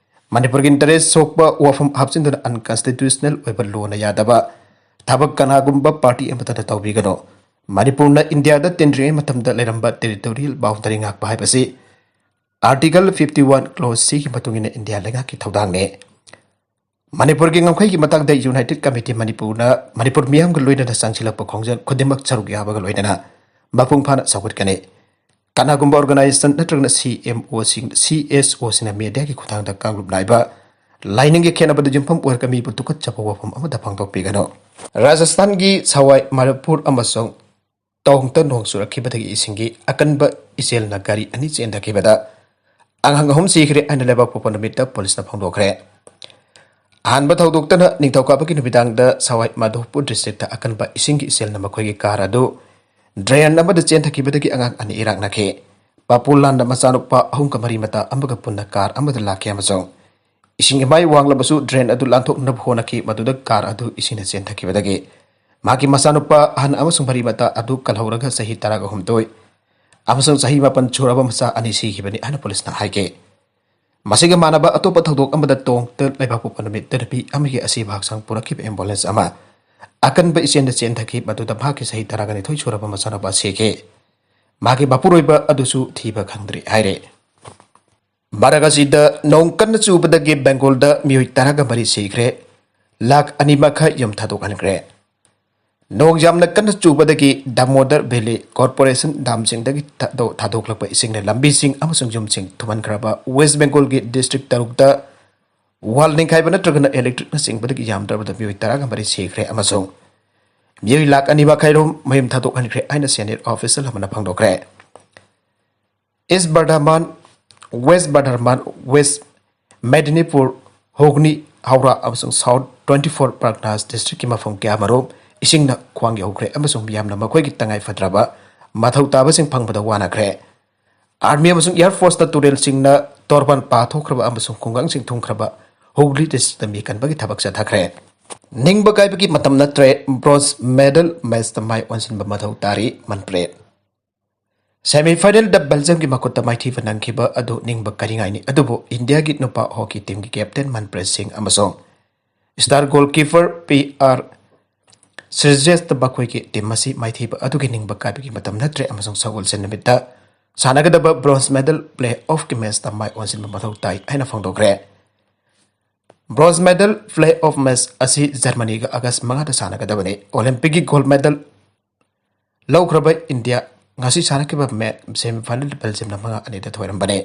ꯃꯅꯤꯄꯨꯔꯒꯤ ꯏꯟꯇꯔꯦꯁ ꯁꯣꯛꯄ ꯋꯥꯐꯝ ꯍꯥꯞꯆꯤꯟꯗꯨꯅ ꯑꯟꯀꯟꯁꯇꯤꯇ꯭ꯌꯨꯁꯅꯦꯜ ꯑꯣꯏꯕ ꯂꯣꯅ ꯌꯥꯗꯕ ꯊꯕꯛ ꯀꯅꯥꯒꯨꯝꯕ ꯄꯥꯔꯇꯤ ꯑꯃꯠꯇꯅ ꯇꯧꯕꯤꯒꯅꯨ꯫ ꯃꯅꯤꯄꯨꯔꯅ ꯏꯟꯗꯤꯌꯥꯗ ꯇꯤꯟꯗ꯭ꯔꯤꯉꯩ ꯃꯇꯝꯗ ꯂꯩꯔꯝꯕ ꯇꯦꯔꯤꯇꯣꯔꯤꯌꯦꯜ ꯕꯥꯎꯟꯗꯔꯤ ꯉꯥꯛꯄ ꯍꯥꯏꯕꯁꯤ ꯑꯥꯔꯇꯤꯀꯜ ꯐꯤꯐꯇꯤ ꯋꯥꯟ ꯀ꯭ꯂꯣꯖ ꯁꯤꯒꯤ ꯃꯇꯨꯡ ꯏꯟꯅ ꯏꯟꯗꯤꯌꯥ ꯂꯩꯉꯥꯛꯀꯤ ꯊꯧꯗꯥꯡꯅꯤ꯫ ꯃꯅꯤꯄꯨꯔꯒꯤ ꯉꯝꯈꯩꯒꯤ ꯃꯇꯥꯡꯗ ꯌꯨꯅꯥꯏꯇꯦꯗ ꯀꯃꯤꯇꯤ ꯃꯅꯤꯄꯨꯔꯅ ꯃꯅꯤꯄꯨꯔ ꯃꯤꯌꯥꯝꯒ ꯂꯣꯏꯅꯅ ꯆꯪꯁꯤꯜꯂꯛꯄ ꯈꯣꯡꯖꯪ ꯈꯨꯗꯤꯡꯃꯛ ꯁꯔꯨꯛ ꯌꯥꯕꯒ ꯂꯣꯏꯅꯅ ꯃꯄꯨꯡ ꯐꯥꯅ ꯁꯧꯒꯠꯀꯅꯤ꯫ ꯀꯅꯥꯒꯨꯝꯕ ꯑꯣꯔꯒꯅꯥꯏꯖꯦꯁꯟ ꯅꯠꯇ꯭ꯔꯒꯅ ꯁꯤ ꯑꯦꯝ ꯑꯣꯁꯤꯡ, ꯁꯤ ꯑꯦꯁ ꯑꯣꯁꯤꯡꯅ ꯃꯦꯗꯤꯌꯥꯒꯤ ꯈꯨꯠꯊꯥꯡꯗ ꯀꯥꯡꯂꯨꯞ ꯅꯥꯏꯕ ꯂꯥꯏꯅꯤꯡꯒꯤ ꯈꯦꯠꯅꯕꯗ ꯌꯨꯝꯐꯝ ꯑꯣꯏꯔꯒ ꯃꯤꯕꯨ ꯇꯨꯀꯠꯆꯕ ꯋꯥꯐꯝ ꯑꯃꯠꯇ ꯐꯣꯡꯗꯣꯛꯄꯤꯒꯅꯨ꯫ ꯔꯥꯖꯁꯊꯥꯟꯒꯤ ꯁꯋꯥꯏ ꯃꯥꯙꯣꯄꯨꯔ ꯑꯃꯁꯨꯡ ꯇꯣꯡꯇ ꯅꯣꯡ ꯆꯨꯔꯛꯈꯤꯕꯗꯒꯤ ꯏꯁꯤꯡꯒꯤ ꯑꯀꯟꯕ ꯏꯆꯦꯜꯅ ꯒꯥꯔꯤ ꯑꯅꯤ ꯆꯦꯟꯊꯈꯤꯕꯗ ꯑꯉꯥꯡ ꯑꯍꯨꯝ ꯁꯤꯈ꯭ꯔꯦ ꯍꯥꯏꯅ ꯂꯩꯕꯥꯛꯄꯣꯛꯄ ꯅꯨꯃꯤꯠꯇ ꯄꯨꯂꯤꯁꯅ ꯐꯣꯡꯗꯣꯛꯈ꯭ꯔꯦ꯫ ꯑꯍꯥꯟꯕ ꯊꯧꯗꯣꯛꯇꯅ ꯅꯤꯡꯊꯧꯀꯥꯕꯒꯤ ꯅꯨꯃꯤꯗꯥꯡꯗ ꯁꯋꯥꯏ ꯃꯥꯙꯣꯄꯨꯔ ꯗꯤꯁꯇ꯭ꯔꯤꯛꯇ ꯑꯀꯟꯕ ꯏꯁꯤꯡꯒꯤ ꯏꯆꯦꯜꯅ ꯃꯈꯣꯏꯒꯤ ꯀꯥꯔ ꯑꯗꯨ ꯗ꯭ꯔꯦꯟ ꯑꯃꯗ ꯆꯦꯟꯊꯈꯤꯕꯗꯒꯤ ꯑꯉꯥꯡ ꯑꯅꯤ ꯏꯔꯥꯛꯅꯈꯤ꯫ ꯄꯥꯄꯨꯂꯥꯟꯗ ꯃꯆꯥꯅꯨꯄꯥ ꯑꯍꯨꯝꯒ ꯃꯔꯤ ꯃꯇꯥ ꯑꯃꯒ ꯄꯨꯟꯅ ꯀꯥꯔ ꯑꯃꯗ ꯂꯥꯛꯈꯤ ꯑꯃꯁꯨꯡ ꯏꯁꯤꯡ ꯏꯃꯥꯏ ꯋꯥꯡꯂꯕꯁꯨ ꯗ꯭ꯔꯦꯟ ꯑꯗꯨ ꯂꯥꯟꯊꯣꯛꯅꯕ ꯍꯣꯠꯅꯈꯤ, ꯃꯗꯨꯗ ꯀꯥꯔ ꯑꯗꯨ ꯏꯁꯤꯡꯅ ꯆꯦꯟꯊꯈꯤꯕꯗꯒꯤ ꯃꯍꯥꯛꯀꯤ ꯃꯆꯥꯅꯨꯄꯥ ꯑꯍꯟ ꯑꯃꯁꯨꯡ ꯃꯔꯤ ꯃꯇꯥ ꯑꯗꯨ ꯀꯜꯍꯧꯔꯒ ꯆꯍꯤ ꯇꯔꯥꯒ ꯍꯨꯝꯗꯣꯏ ꯑꯃꯁꯨꯡ ꯆꯍꯤ ꯃꯥꯄꯟ ꯁꯨꯔꯕ ꯃꯆꯥ ꯑꯅꯤ ꯁꯤꯈꯤꯕꯅꯤ ꯍꯥꯏꯅ ꯄꯨꯂꯤꯁꯅ ꯍꯥꯏꯈꯤ꯫ ꯃꯁꯤꯒ ꯃꯥꯟꯅꯕ ꯑꯇꯣꯞꯄ ꯊꯧꯗꯣꯛ ꯑꯃꯗ ꯇꯣꯡꯇ ꯂꯩꯕꯥꯛꯄꯣꯛꯄ ꯅꯨꯃꯤꯠꯇ ꯅꯨꯄꯤ ꯑꯃꯒꯤ ꯑꯁꯤꯕ ꯍꯛꯆꯥꯡ ꯄꯨꯔꯛꯈꯤꯕ ꯑꯦꯝꯕꯨꯂꯦꯟꯁ ꯑꯃ ꯑꯀꯟꯕ ꯏꯆꯦꯟꯗ ꯆꯦꯟꯊꯈꯤ, ꯃꯗꯨꯗ ꯃꯍꯥꯛꯀꯤ ꯆꯍꯤ ꯇꯔꯥꯒ ꯅꯤꯊꯣꯏ ꯁꯨꯔꯕ ꯃꯆꯥꯅꯨꯄꯥ ꯁꯤꯈꯤ꯫ ꯃꯍꯥꯛꯀꯤ ꯃꯄꯨꯔꯣꯏꯕ ꯑꯗꯨꯁꯨ ꯊꯤꯕ ꯈꯪꯗ꯭ꯔꯤ ꯍꯥꯏꯔꯦ꯫ ꯃꯔꯛ ꯑꯁꯤꯗ ꯅꯣꯡ ꯀꯟꯅ ꯆꯨꯕꯗꯒꯤ ꯕꯦꯡꯒꯣꯜꯗ ꯃꯤꯑꯣꯏ ꯇꯔꯥꯒ ꯃꯔꯤ ꯁꯤꯈ꯭ꯔꯦ, ꯂꯥꯈ ꯑꯅꯤ ꯃꯈꯥꯏ ꯌꯨꯝ ꯊꯥꯗꯣꯛꯍꯟꯈ꯭ꯔꯦ꯫ ꯅꯣꯡ ꯌꯥꯝꯅ ꯀꯟꯅ ꯆꯨꯕꯗꯒꯤ ꯗꯥꯃꯣꯗꯔ ꯚꯦꯂꯤ ꯀꯣꯔꯄꯣꯔꯦꯁꯟ ꯗꯥꯝꯁꯤꯡꯗꯒꯤ ꯊꯥꯗꯣꯛ-, ꯊꯥꯗꯣꯛꯂꯛꯄ ꯏꯁꯤꯡꯅ ꯂꯝꯕꯤꯁꯤꯡ ꯑꯃꯁꯨꯡ ꯌꯨꯝꯁꯤꯡ ꯊꯨꯝꯍꯟꯈ꯭ꯔꯕ ꯋꯦꯁ ꯕꯦꯡꯒꯣꯜꯒꯤ ꯗꯤꯁꯇ꯭ꯔꯤꯛ ꯇꯔꯨꯛꯇ ꯋꯥꯜ ꯅꯤꯡꯈꯥꯏꯕ ꯅꯠꯇ꯭ꯔꯒꯅ ꯏꯂꯦꯛꯇ꯭ꯔꯤꯛꯅ ꯆꯤꯡꯕꯗꯒꯤ ꯌꯥꯝꯗ꯭ꯔꯕꯗ ꯃꯤꯑꯣꯏ ꯇꯔꯥꯒ ꯃꯔꯤ ꯁꯤꯈ꯭ꯔꯦ ꯑꯃꯁꯨꯡ ꯃꯤꯑꯣꯏ ꯂꯥꯈ ꯑꯅꯤ ꯃꯈꯥꯏꯔꯣꯝ ꯃꯌꯨꯝ ꯊꯥꯗꯣꯛꯍꯟꯈ꯭ꯔꯦ ꯍꯥꯏꯅ ꯁꯦꯅꯤꯌꯔ ꯑꯣꯐꯤꯁꯤꯌꯦꯜ ꯑꯃꯅ ꯐꯣꯡꯗꯣꯛꯈ꯭ꯔꯦ꯫ ꯏꯁ ꯕꯔꯙꯃꯥꯟ, ꯋꯦꯁ ꯕꯔꯙꯃꯥꯟ, ꯋꯦꯁ ꯃꯦꯗꯤꯅꯤꯄꯨꯔ, ꯍꯨꯒ꯭ꯂꯤ, ꯍꯧꯔꯥ ꯑꯃꯁꯨꯡ ꯁꯥꯎꯠ ꯇ꯭ꯋꯦꯟꯇꯤ ꯐꯣꯔ ꯄꯔꯒꯅꯥꯁ ꯗꯤꯁꯇ꯭ꯔꯤꯛꯀꯤ ꯃꯐꯝ ꯀꯌꯥꯃꯔꯨꯝ ꯏꯁꯤꯡꯅ ꯈ꯭ꯋꯥꯡ ꯌꯧꯈ꯭ꯔꯦ ꯑꯃꯁꯨꯡ ꯃꯤꯌꯥꯝꯅ ꯃꯈꯣꯏꯒꯤ ꯇꯉꯥꯏ ꯐꯗ꯭ꯔꯕ ꯃꯊꯧ ꯇꯥꯕꯁꯤꯡ ꯐꯪꯕꯗ ꯋꯥꯅꯈ꯭ꯔꯦ꯫ ꯑꯥꯔꯃꯤ ꯑꯃꯁꯨꯡ ꯑꯦꯌꯔ ꯐꯣꯔꯁꯇ ꯇꯨꯔꯦꯜꯁꯤꯡꯅ ꯇꯣꯔꯕꯥꯟ ꯄꯥꯊꯣꯛꯈ꯭ꯔꯕ ꯑꯃꯁꯨꯡ ꯈꯨꯡꯒꯪꯁꯤꯡ ꯊꯨꯝꯈ꯭ꯔꯕ ꯍꯨꯒ꯭ꯂꯤ ꯗꯤꯁꯇ꯭ꯔꯤꯛꯇ ꯃꯤ ꯀꯟꯕꯒꯤ ꯊꯕꯛ ꯆꯠꯊꯈ꯭ꯔꯦ꯫ ꯅꯤꯡꯕ ꯀꯥꯏꯕꯒꯤ ꯃꯇꯝ ꯅꯠꯇ꯭ꯔꯦ, ꯕ꯭ꯔꯣꯟꯖ ꯃꯦꯗꯜ ꯃꯦꯆꯇ ꯃꯥꯏ ꯑꯣꯟꯁꯤꯟꯕ ꯃꯊꯧ ꯇꯥꯔꯤ, ꯃꯟꯄ꯭ꯔꯦꯠ꯫ ꯁꯦꯃꯤꯐꯥꯏꯅꯦꯜꯗ ꯕꯦꯜꯖꯤꯌꯝꯒꯤ ꯃꯈꯨꯠꯇ ꯃꯥꯏꯊꯤꯕ ꯅꯪꯈꯤꯕ ꯑꯗꯨ ꯅꯤꯡꯕ ꯀꯥꯏꯅꯤꯡꯉꯥꯏꯅꯤ, ꯑꯗꯨꯕꯨ ꯏꯟꯗꯤꯌꯥꯒꯤ ꯅꯨꯄꯥ ꯍꯣꯀꯤ ꯇꯤꯝꯒꯤ ꯀꯦꯞꯇꯦꯟ ꯃꯟꯄ꯭ꯔꯦꯠ ꯁꯤꯡ ꯑꯃꯁꯨꯡ ꯁ꯭ꯇꯥꯔ ꯒꯣꯜꯀꯤꯄꯔ ꯄꯤ ꯑꯥꯔ ꯁꯤꯖꯦꯁꯇ ꯃꯈꯣꯏꯒꯤ ꯇꯤꯝ ꯑꯁꯤ ꯃꯥꯏꯊꯤꯕ ꯑꯗꯨꯒꯤ ꯅꯤꯡꯕ ꯀꯥꯏꯕꯒꯤ ꯃꯇꯝ ꯅꯠꯇ꯭ꯔꯦ ꯑꯃꯁꯨꯡ ꯁꯒꯣꯜꯁꯦꯟ ꯅꯨꯃꯤꯠꯇ ꯁꯥꯟꯅꯒꯗꯕ ꯕ꯭ꯔꯣꯟꯖ ꯃꯦꯗꯜ ꯄ꯭ꯂꯦ ꯑꯣꯐꯀꯤ ꯃꯦꯆꯇ ꯃꯥꯏ ꯑꯣꯟꯁꯤꯟꯕ ꯃꯊꯧ ꯇꯥꯏ ꯍꯥꯏꯅ ꯐꯣꯡꯗꯣꯛꯈ꯭ꯔꯦ꯫ Bronze medal play of match ꯑꯁꯤ ꯖꯔꯃꯅꯤꯒ ꯑꯥꯒꯁ ꯃꯉꯥꯗ ꯁꯥꯟꯅꯒꯗꯕꯅꯤ꯫ ꯑꯣꯂꯤꯝꯄꯤꯛꯀꯤ ꯒꯣꯜꯗ ꯃꯦꯗꯜ ꯂꯧꯈ꯭ꯔꯕ ꯏꯟꯗꯤꯌꯥ ꯉꯁꯤ ꯁꯥꯟꯅꯈꯤꯕ ꯃꯦ-, ꯁꯦꯃꯤꯐꯥꯏꯅꯦꯜꯗ ꯕꯦꯜꯖꯤꯌꯝꯅ ꯃꯉꯥ ꯑꯅꯤꯗ ꯊꯣꯏꯔꯝꯕꯅꯤ꯫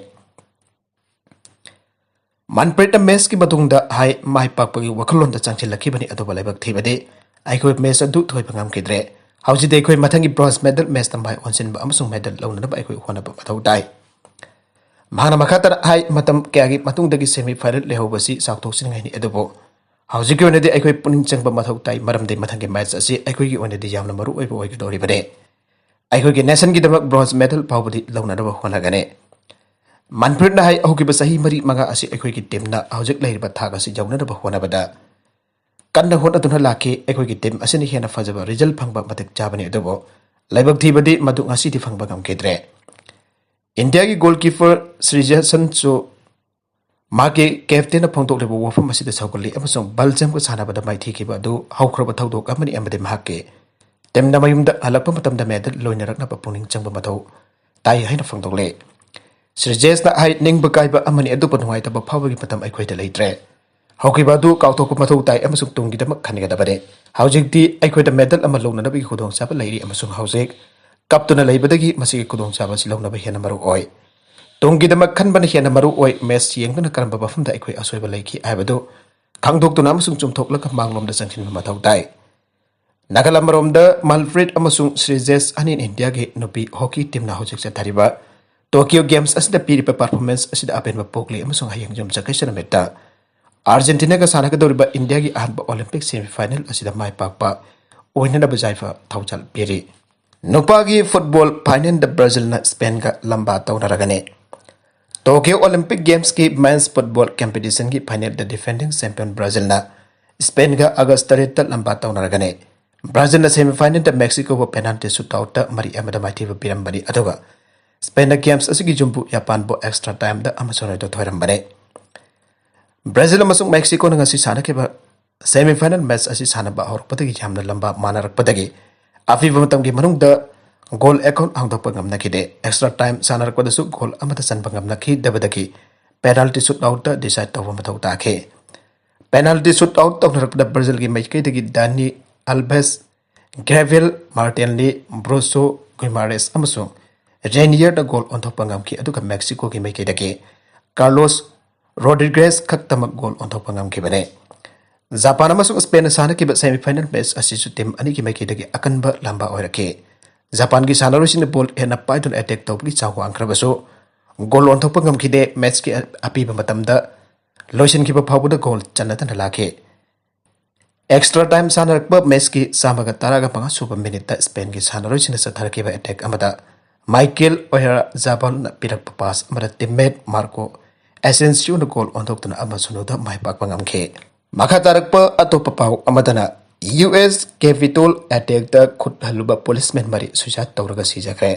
ꯃꯟꯄ꯭ꯔꯤꯠꯅ ꯃꯦꯆꯀꯤ ꯃꯇꯨꯡꯗ ꯍꯥꯏ, ꯃꯥꯏ ꯄꯥꯛꯄꯒꯤ ꯋꯥꯈꯜꯂꯣꯟꯗ ꯆꯪꯁꯤꯜꯂꯛꯈꯤꯕꯅꯤ, ꯑꯗꯨꯕꯨ ꯂꯥꯏꯕꯛ ꯊꯤꯕꯗꯤ ꯑꯩꯈꯣꯏ ꯃꯦꯆ ꯑꯗꯨ ꯊꯣꯏꯕ ꯉꯝꯈꯤꯗ꯭ꯔꯦ꯫ ꯍꯧꯖꯤꯛꯇꯤ ꯑꯩꯈꯣꯏ ꯃꯊꯪꯒꯤ bronze medal matchꯇ ꯃꯥꯏ ꯑꯣꯟꯁꯤꯟꯕ ꯑꯃꯁꯨꯡ medal ꯂꯧꯅꯅꯕ ꯑꯩꯈꯣꯏ ꯍꯣꯠꯅꯕ ꯃꯊꯧ ꯇꯥꯏ꯫ ꯃꯍꯥꯛꯅ ꯃꯈꯥ ꯇꯥꯅ ꯍꯥꯏ, ꯃꯇꯝ ꯀꯌꯥꯒꯤ ꯃꯇꯨꯡꯗꯒꯤ semi final ꯂꯩꯍꯧꯕꯁꯤ ꯆꯥꯎꯊꯣꯛꯆꯅꯤꯡꯉꯥꯏꯅꯤ, ꯑꯗꯨꯕꯨ ꯍꯧꯖꯤꯛꯀꯤ ꯑꯣꯏꯅꯗꯤ ꯑꯩꯈꯣꯏ ꯄꯨꯛꯅꯤꯡ ꯆꯪꯕ ꯃꯊꯧ ꯇꯥꯏ, ꯃꯔꯝꯗꯤ ꯃꯊꯪꯒꯤ match ꯑꯁꯤ ꯑꯩꯈꯣꯏꯒꯤ ꯑꯣꯏꯅꯗꯤ ꯌꯥꯝꯅ ꯃꯔꯨ ꯑꯣꯏꯕ ꯑꯣꯏꯒꯗꯧꯔꯤꯕꯅꯤ꯫ ꯑꯩꯈꯣꯏꯒꯤ nationꯒꯤꯗꯃꯛ bronze medal ꯐꯥꯎꯕꯗꯤ ꯂꯧꯅꯅꯕ ꯍꯣꯠꯅꯒꯅꯤ꯫ ꯃꯟꯄ꯭ꯔꯤꯠꯅ ꯍꯥꯏ, ꯍꯧꯈꯤꯕ ꯆꯍꯤ ꯃꯔꯤ ꯃꯉꯥ ꯑꯁꯤ ꯑꯩꯈꯣꯏꯒꯤ teamꯅ ꯍꯧꯖꯤꯛ ꯂꯩꯔꯤꯕ ꯊꯥꯛ ꯑꯁꯤ ꯌꯧꯅꯅꯕ ꯍꯣꯠꯅꯕꯗ ꯀꯟꯅ ꯍꯣꯠꯅꯗꯨꯅ ꯂꯥꯛꯈꯤ꯫ ꯑꯩꯈꯣꯏꯒꯤ team ꯑꯁꯤꯅ ꯍꯦꯟꯅ ꯐꯖꯕ result ꯐꯪꯕ ꯃꯇꯤꯛ ꯆꯥꯕꯅꯤ, ꯑꯗꯨꯕꯨ ꯂꯥꯏꯕꯛ ꯊꯤꯕꯗꯤ ꯃꯗꯨ ꯉꯁꯤꯗꯤ ꯐꯪꯕ ꯉꯝꯈꯤꯗ꯭ꯔꯦ꯫ ꯏꯟꯗꯤꯌꯥꯒꯤ goalkeeper ꯁ꯭ꯔꯤꯖꯦꯁꯟꯁꯨ ꯃꯍꯥꯛꯀꯤ captainꯅ ꯐꯣꯡꯗꯣꯛꯂꯤꯕ ꯋꯥꯐꯝ ꯑꯁꯤꯗ ꯁꯧꯒꯠꯂꯤ ꯑꯃꯁꯨꯡ Belgiumꯒ ꯁꯥꯟꯅꯕꯗ ꯃꯥꯏꯊꯤꯈꯤꯕ ꯑꯗꯨ ꯍꯧꯈ꯭ꯔꯕ ꯊꯧꯗꯣꯛ ꯑꯃꯅꯤ ꯑꯃꯗꯤ ꯃꯍꯥꯛꯀꯤ teamꯅ ꯃꯌꯨꯝꯗ ꯍꯜꯂꯛꯄ ꯃꯇꯝꯗ medal ꯂꯣꯏꯅꯔꯛꯅꯕ ꯄꯨꯛꯅꯤꯡ ꯆꯪꯕ ꯃꯊꯧ ꯇꯥꯏ ꯍꯥꯏꯅ ꯐꯣꯡꯗꯣꯛꯂꯦ꯫ ꯁ꯭ꯔꯤꯖꯦꯁꯅ ꯍꯥꯏ, ꯅꯤꯡꯕ ꯀꯥꯏꯕ ꯑꯃꯅꯤ, ꯑꯗꯨꯕꯨ ꯅꯨꯡꯉꯥꯏꯇꯕ ꯐꯥꯎꯕꯒꯤ ꯃꯇꯝ ꯑꯩꯈꯣꯏꯗ ꯂꯩꯇ꯭ꯔꯦ꯫ ꯍꯧꯈꯤꯕ ꯑꯗꯨ ꯀꯥꯎꯊꯣꯛꯄ ꯃꯊꯧ ꯇꯥꯏ ꯑꯃꯁꯨꯡ ꯇꯨꯡꯒꯤꯗꯃꯛ ꯈꯟꯒꯗꯕꯅꯤ꯫ ꯍꯧꯖꯤꯛꯇꯤ ꯑꯩꯈꯣꯏꯗ medal ꯑꯃ ꯂꯧꯅꯅꯕꯒꯤ ꯈꯨꯗꯣꯡꯆꯥꯕ ꯂꯩꯔꯤ ꯑꯃꯁꯨꯡ ꯍꯧꯖꯤꯛ ꯀꯞꯇꯨꯅ ꯂꯩꯕꯗꯒꯤ ꯃꯁꯤꯒꯤ ꯈꯨꯗꯣꯡꯆꯥꯕ ꯑꯁꯤ ꯂꯧꯅꯕ ꯍꯦꯟꯅ ꯃꯔꯨ ꯑꯣꯏ꯫ ꯇꯨꯡꯒꯤꯗꯃꯛ ꯈꯟꯕꯅ ꯍꯦꯟꯅ ꯃꯔꯨ ꯑꯣꯏ꯫ Match ꯌꯦꯡꯗꯨꯅ ꯀꯔꯝꯕ ꯃꯐꯝꯗ ꯑꯩꯈꯣꯏ ꯑꯁꯣꯏꯕ ꯂꯩꯈꯤ ꯍꯥꯏꯕꯗꯨ ꯈꯪꯗꯣꯛꯇꯨꯅ ꯑꯃꯁꯨꯡ ꯆꯨꯝꯊꯣꯛꯂꯒ ꯃꯥꯡꯂꯣꯝꯗ ꯆꯪꯁꯤꯟꯕ ꯃꯊꯧ ꯇꯥꯏ꯫ ꯅꯥꯀꯜ ꯑꯃꯔꯣꯝꯗ ꯃꯟꯄ꯭ꯔꯤꯠ ꯑꯃꯁꯨꯡ ꯁ꯭ꯔꯤꯖꯦꯁ ꯑꯅꯤꯅ ꯏꯟꯗꯤꯌꯥꯒꯤ ꯅꯨꯄꯤ hockey teamꯅ ꯍꯧꯖꯤꯛ ꯆꯠꯊꯔꯤꯕ Tokyo Games ꯑꯁꯤꯗ ꯄꯤꯔꯤꯕ performance ꯑꯁꯤꯗ ꯑꯄꯦꯟꯕ ꯄꯣꯛꯂꯤ ꯑꯃꯁꯨꯡ ꯍꯌꯦꯡ ꯌꯨꯝꯖꯀꯩꯁ ꯅꯨꯃꯤꯠꯇ Argentinaꯒ ꯁꯥꯟꯅꯒꯗꯧꯔꯤꯕ ꯏꯟꯗꯤꯌꯥꯒꯤ ꯑꯍꯥꯟꯕ Olympic semi final ꯑꯁꯤꯗ ꯃꯥꯏ ꯄꯥꯛꯄ ꯑꯣꯏꯅꯅꯕ ꯌꯥꯏꯐ ꯊꯧꯖꯥꯜ ꯄꯤꯔꯤ꯫ ꯅꯨꯄꯥꯒꯤ football finalꯗ Brazilꯅ Spainꯒ ꯂꯝꯕꯥ ꯇꯧꯅꯔꯒꯅꯤ꯫ Tokyo Olympic Gamesꯀꯤ men's football competitionꯒꯤ finalꯗ defending champion Brazilꯅ Spainꯒ August ꯇꯔꯦꯠꯇ ꯂꯝꯕꯥ ꯇꯧꯅꯔꯒꯅꯤ꯫ Brazilꯅ semi finalꯗ Mexicoꯕꯨ penalty shootoutꯇ ꯃꯔꯤ ꯑꯃꯗ ꯃꯥꯏꯊꯤꯕ ꯄꯤꯔꯝꯕꯅꯤ, ꯑꯗꯨꯒ Spainꯅ games ꯑꯁꯤꯒꯤ ꯌꯨꯝꯕꯨ Japanꯕꯨ extra timeꯗ ꯑꯃꯁꯨꯡ ꯑꯅꯤꯗ ꯊꯣꯏꯔꯝꯕꯅꯤ꯫ Brazil ꯑꯃꯁꯨꯡ Mexicoꯅ ꯉꯁꯤ ꯁꯥꯟꯅꯈꯤꯕ semi final match ꯑꯁꯤ ꯁꯥꯟꯅꯕ ꯍꯧꯔꯛꯄꯗꯒꯤ ꯌꯥꯝꯅ ꯂꯝꯕꯥ ꯃꯥꯟꯅꯔꯛꯄꯗꯒꯤ ꯑꯄꯤꯕ ꯃꯇꯝꯒꯤ ꯃꯅꯨꯡꯗ goal account ꯍꯥꯡꯗꯣꯛꯄ ꯉꯝꯅꯈꯤꯗꯦ꯫ Extra time ꯁꯥꯟꯅꯔꯛꯄꯗꯁꯨ goal ꯑꯃꯠꯇ ꯆꯟꯕ ꯉꯝꯅꯈꯤꯗꯕꯗꯒꯤ penalty shootoutꯇ decide ꯇꯧꯕ ꯃꯊꯧ ꯇꯥꯈꯤ꯫ Penalty shootout ꯇꯧꯅꯔꯛꯄꯗ Brazilꯒꯤ ꯃꯥꯏꯀꯩꯗꯒꯤ Dani Alves, Gabriel Martinelli, Bruno Guimarães ꯑꯃꯁꯨꯡ Reinierꯅ goal ꯑꯣꯟꯊꯣꯛꯄ ꯉꯝꯈꯤ, ꯑꯗꯨꯒ Mexicoꯒꯤ ꯃꯥꯏꯀꯩꯗꯒꯤ Carlos Rodriguez ꯈꯛꯇꯃꯛ goal ꯑꯣꯟꯊꯣꯛꯄ ꯉꯝꯈꯤꯕꯅꯤ꯫ ꯖꯄꯥꯟ ꯑꯃꯁꯨꯡ ꯁ꯭ꯄꯦꯟꯅ ꯁꯥꯟꯅꯈꯤꯕ semifinal match ꯑꯁꯤꯁꯨ team ꯑꯅꯤꯒꯤ ꯃꯥꯏꯀꯩꯗꯒꯤ ꯑꯀꯟꯕ ꯂꯥꯝꯕ ꯑꯣꯏꯔꯛꯈꯤ꯫ ꯖꯄꯥꯟꯒꯤ ꯁꯥꯟꯅꯔꯣꯏꯁꯤꯡꯅ ball ꯍꯦꯟꯅ ꯄꯥꯏꯗꯨꯅ attack ꯇꯧꯕꯒꯤ ꯆꯥꯡ ꯋꯥꯡꯈ꯭ꯔꯕꯁꯨ, goal ꯑꯣꯟꯊꯣꯛꯄ ꯉꯝꯈꯤꯗꯦ꯫ Matchꯀꯤ ꯑꯄꯤꯕ ꯃꯇꯝꯗ ꯂꯣꯏꯁꯤꯟꯈꯤꯕ ꯐꯥꯎꯕꯗ goal ꯆꯟꯅꯗꯅ ꯂꯥꯛꯈꯤ꯫ Extra time ꯁꯥꯟꯅꯔꯛꯄ matchꯀꯤ ꯆꯥꯝꯃꯒ ꯇꯔꯥꯒ ꯃꯉꯥ ꯁꯨꯕ minuteꯇ ꯁ꯭ꯄꯦꯟꯒꯤ ꯁꯥꯟꯅꯔꯣꯏꯁꯤꯡꯅ ꯆꯠꯊꯔꯛꯈꯤꯕ attack ꯑꯃꯗ ꯃꯥꯏꯀꯦꯜ ꯑꯣꯌꯥꯔꯖꯥꯕꯥꯜꯅ ꯄꯤꯔꯛꯄ pass ꯑꯃꯗ teammate ꯃꯥꯔꯀꯣ ꯑꯦꯁꯦꯟꯁꯤꯌꯣꯅ goal ꯑꯣꯟꯊꯣꯛꯇꯨꯅ ꯑꯃ ꯁꯨꯟꯌꯗ ꯃꯥꯏ ꯄꯥꯛꯄ ꯉꯝꯈꯤ꯫ ꯃꯈꯥ ꯇꯥꯔꯛꯄ ꯑꯇꯣꯞꯄ ꯄꯥꯎ ꯑꯃꯗꯅ, ꯌꯨ ꯑꯦꯁ Capitol attackꯇ ꯈꯨꯠ ꯍꯜꯂꯨꯕ policeman ꯃꯔꯤ suicide ꯇꯧꯔꯒ ꯁꯤꯖꯈ꯭ꯔꯦ꯫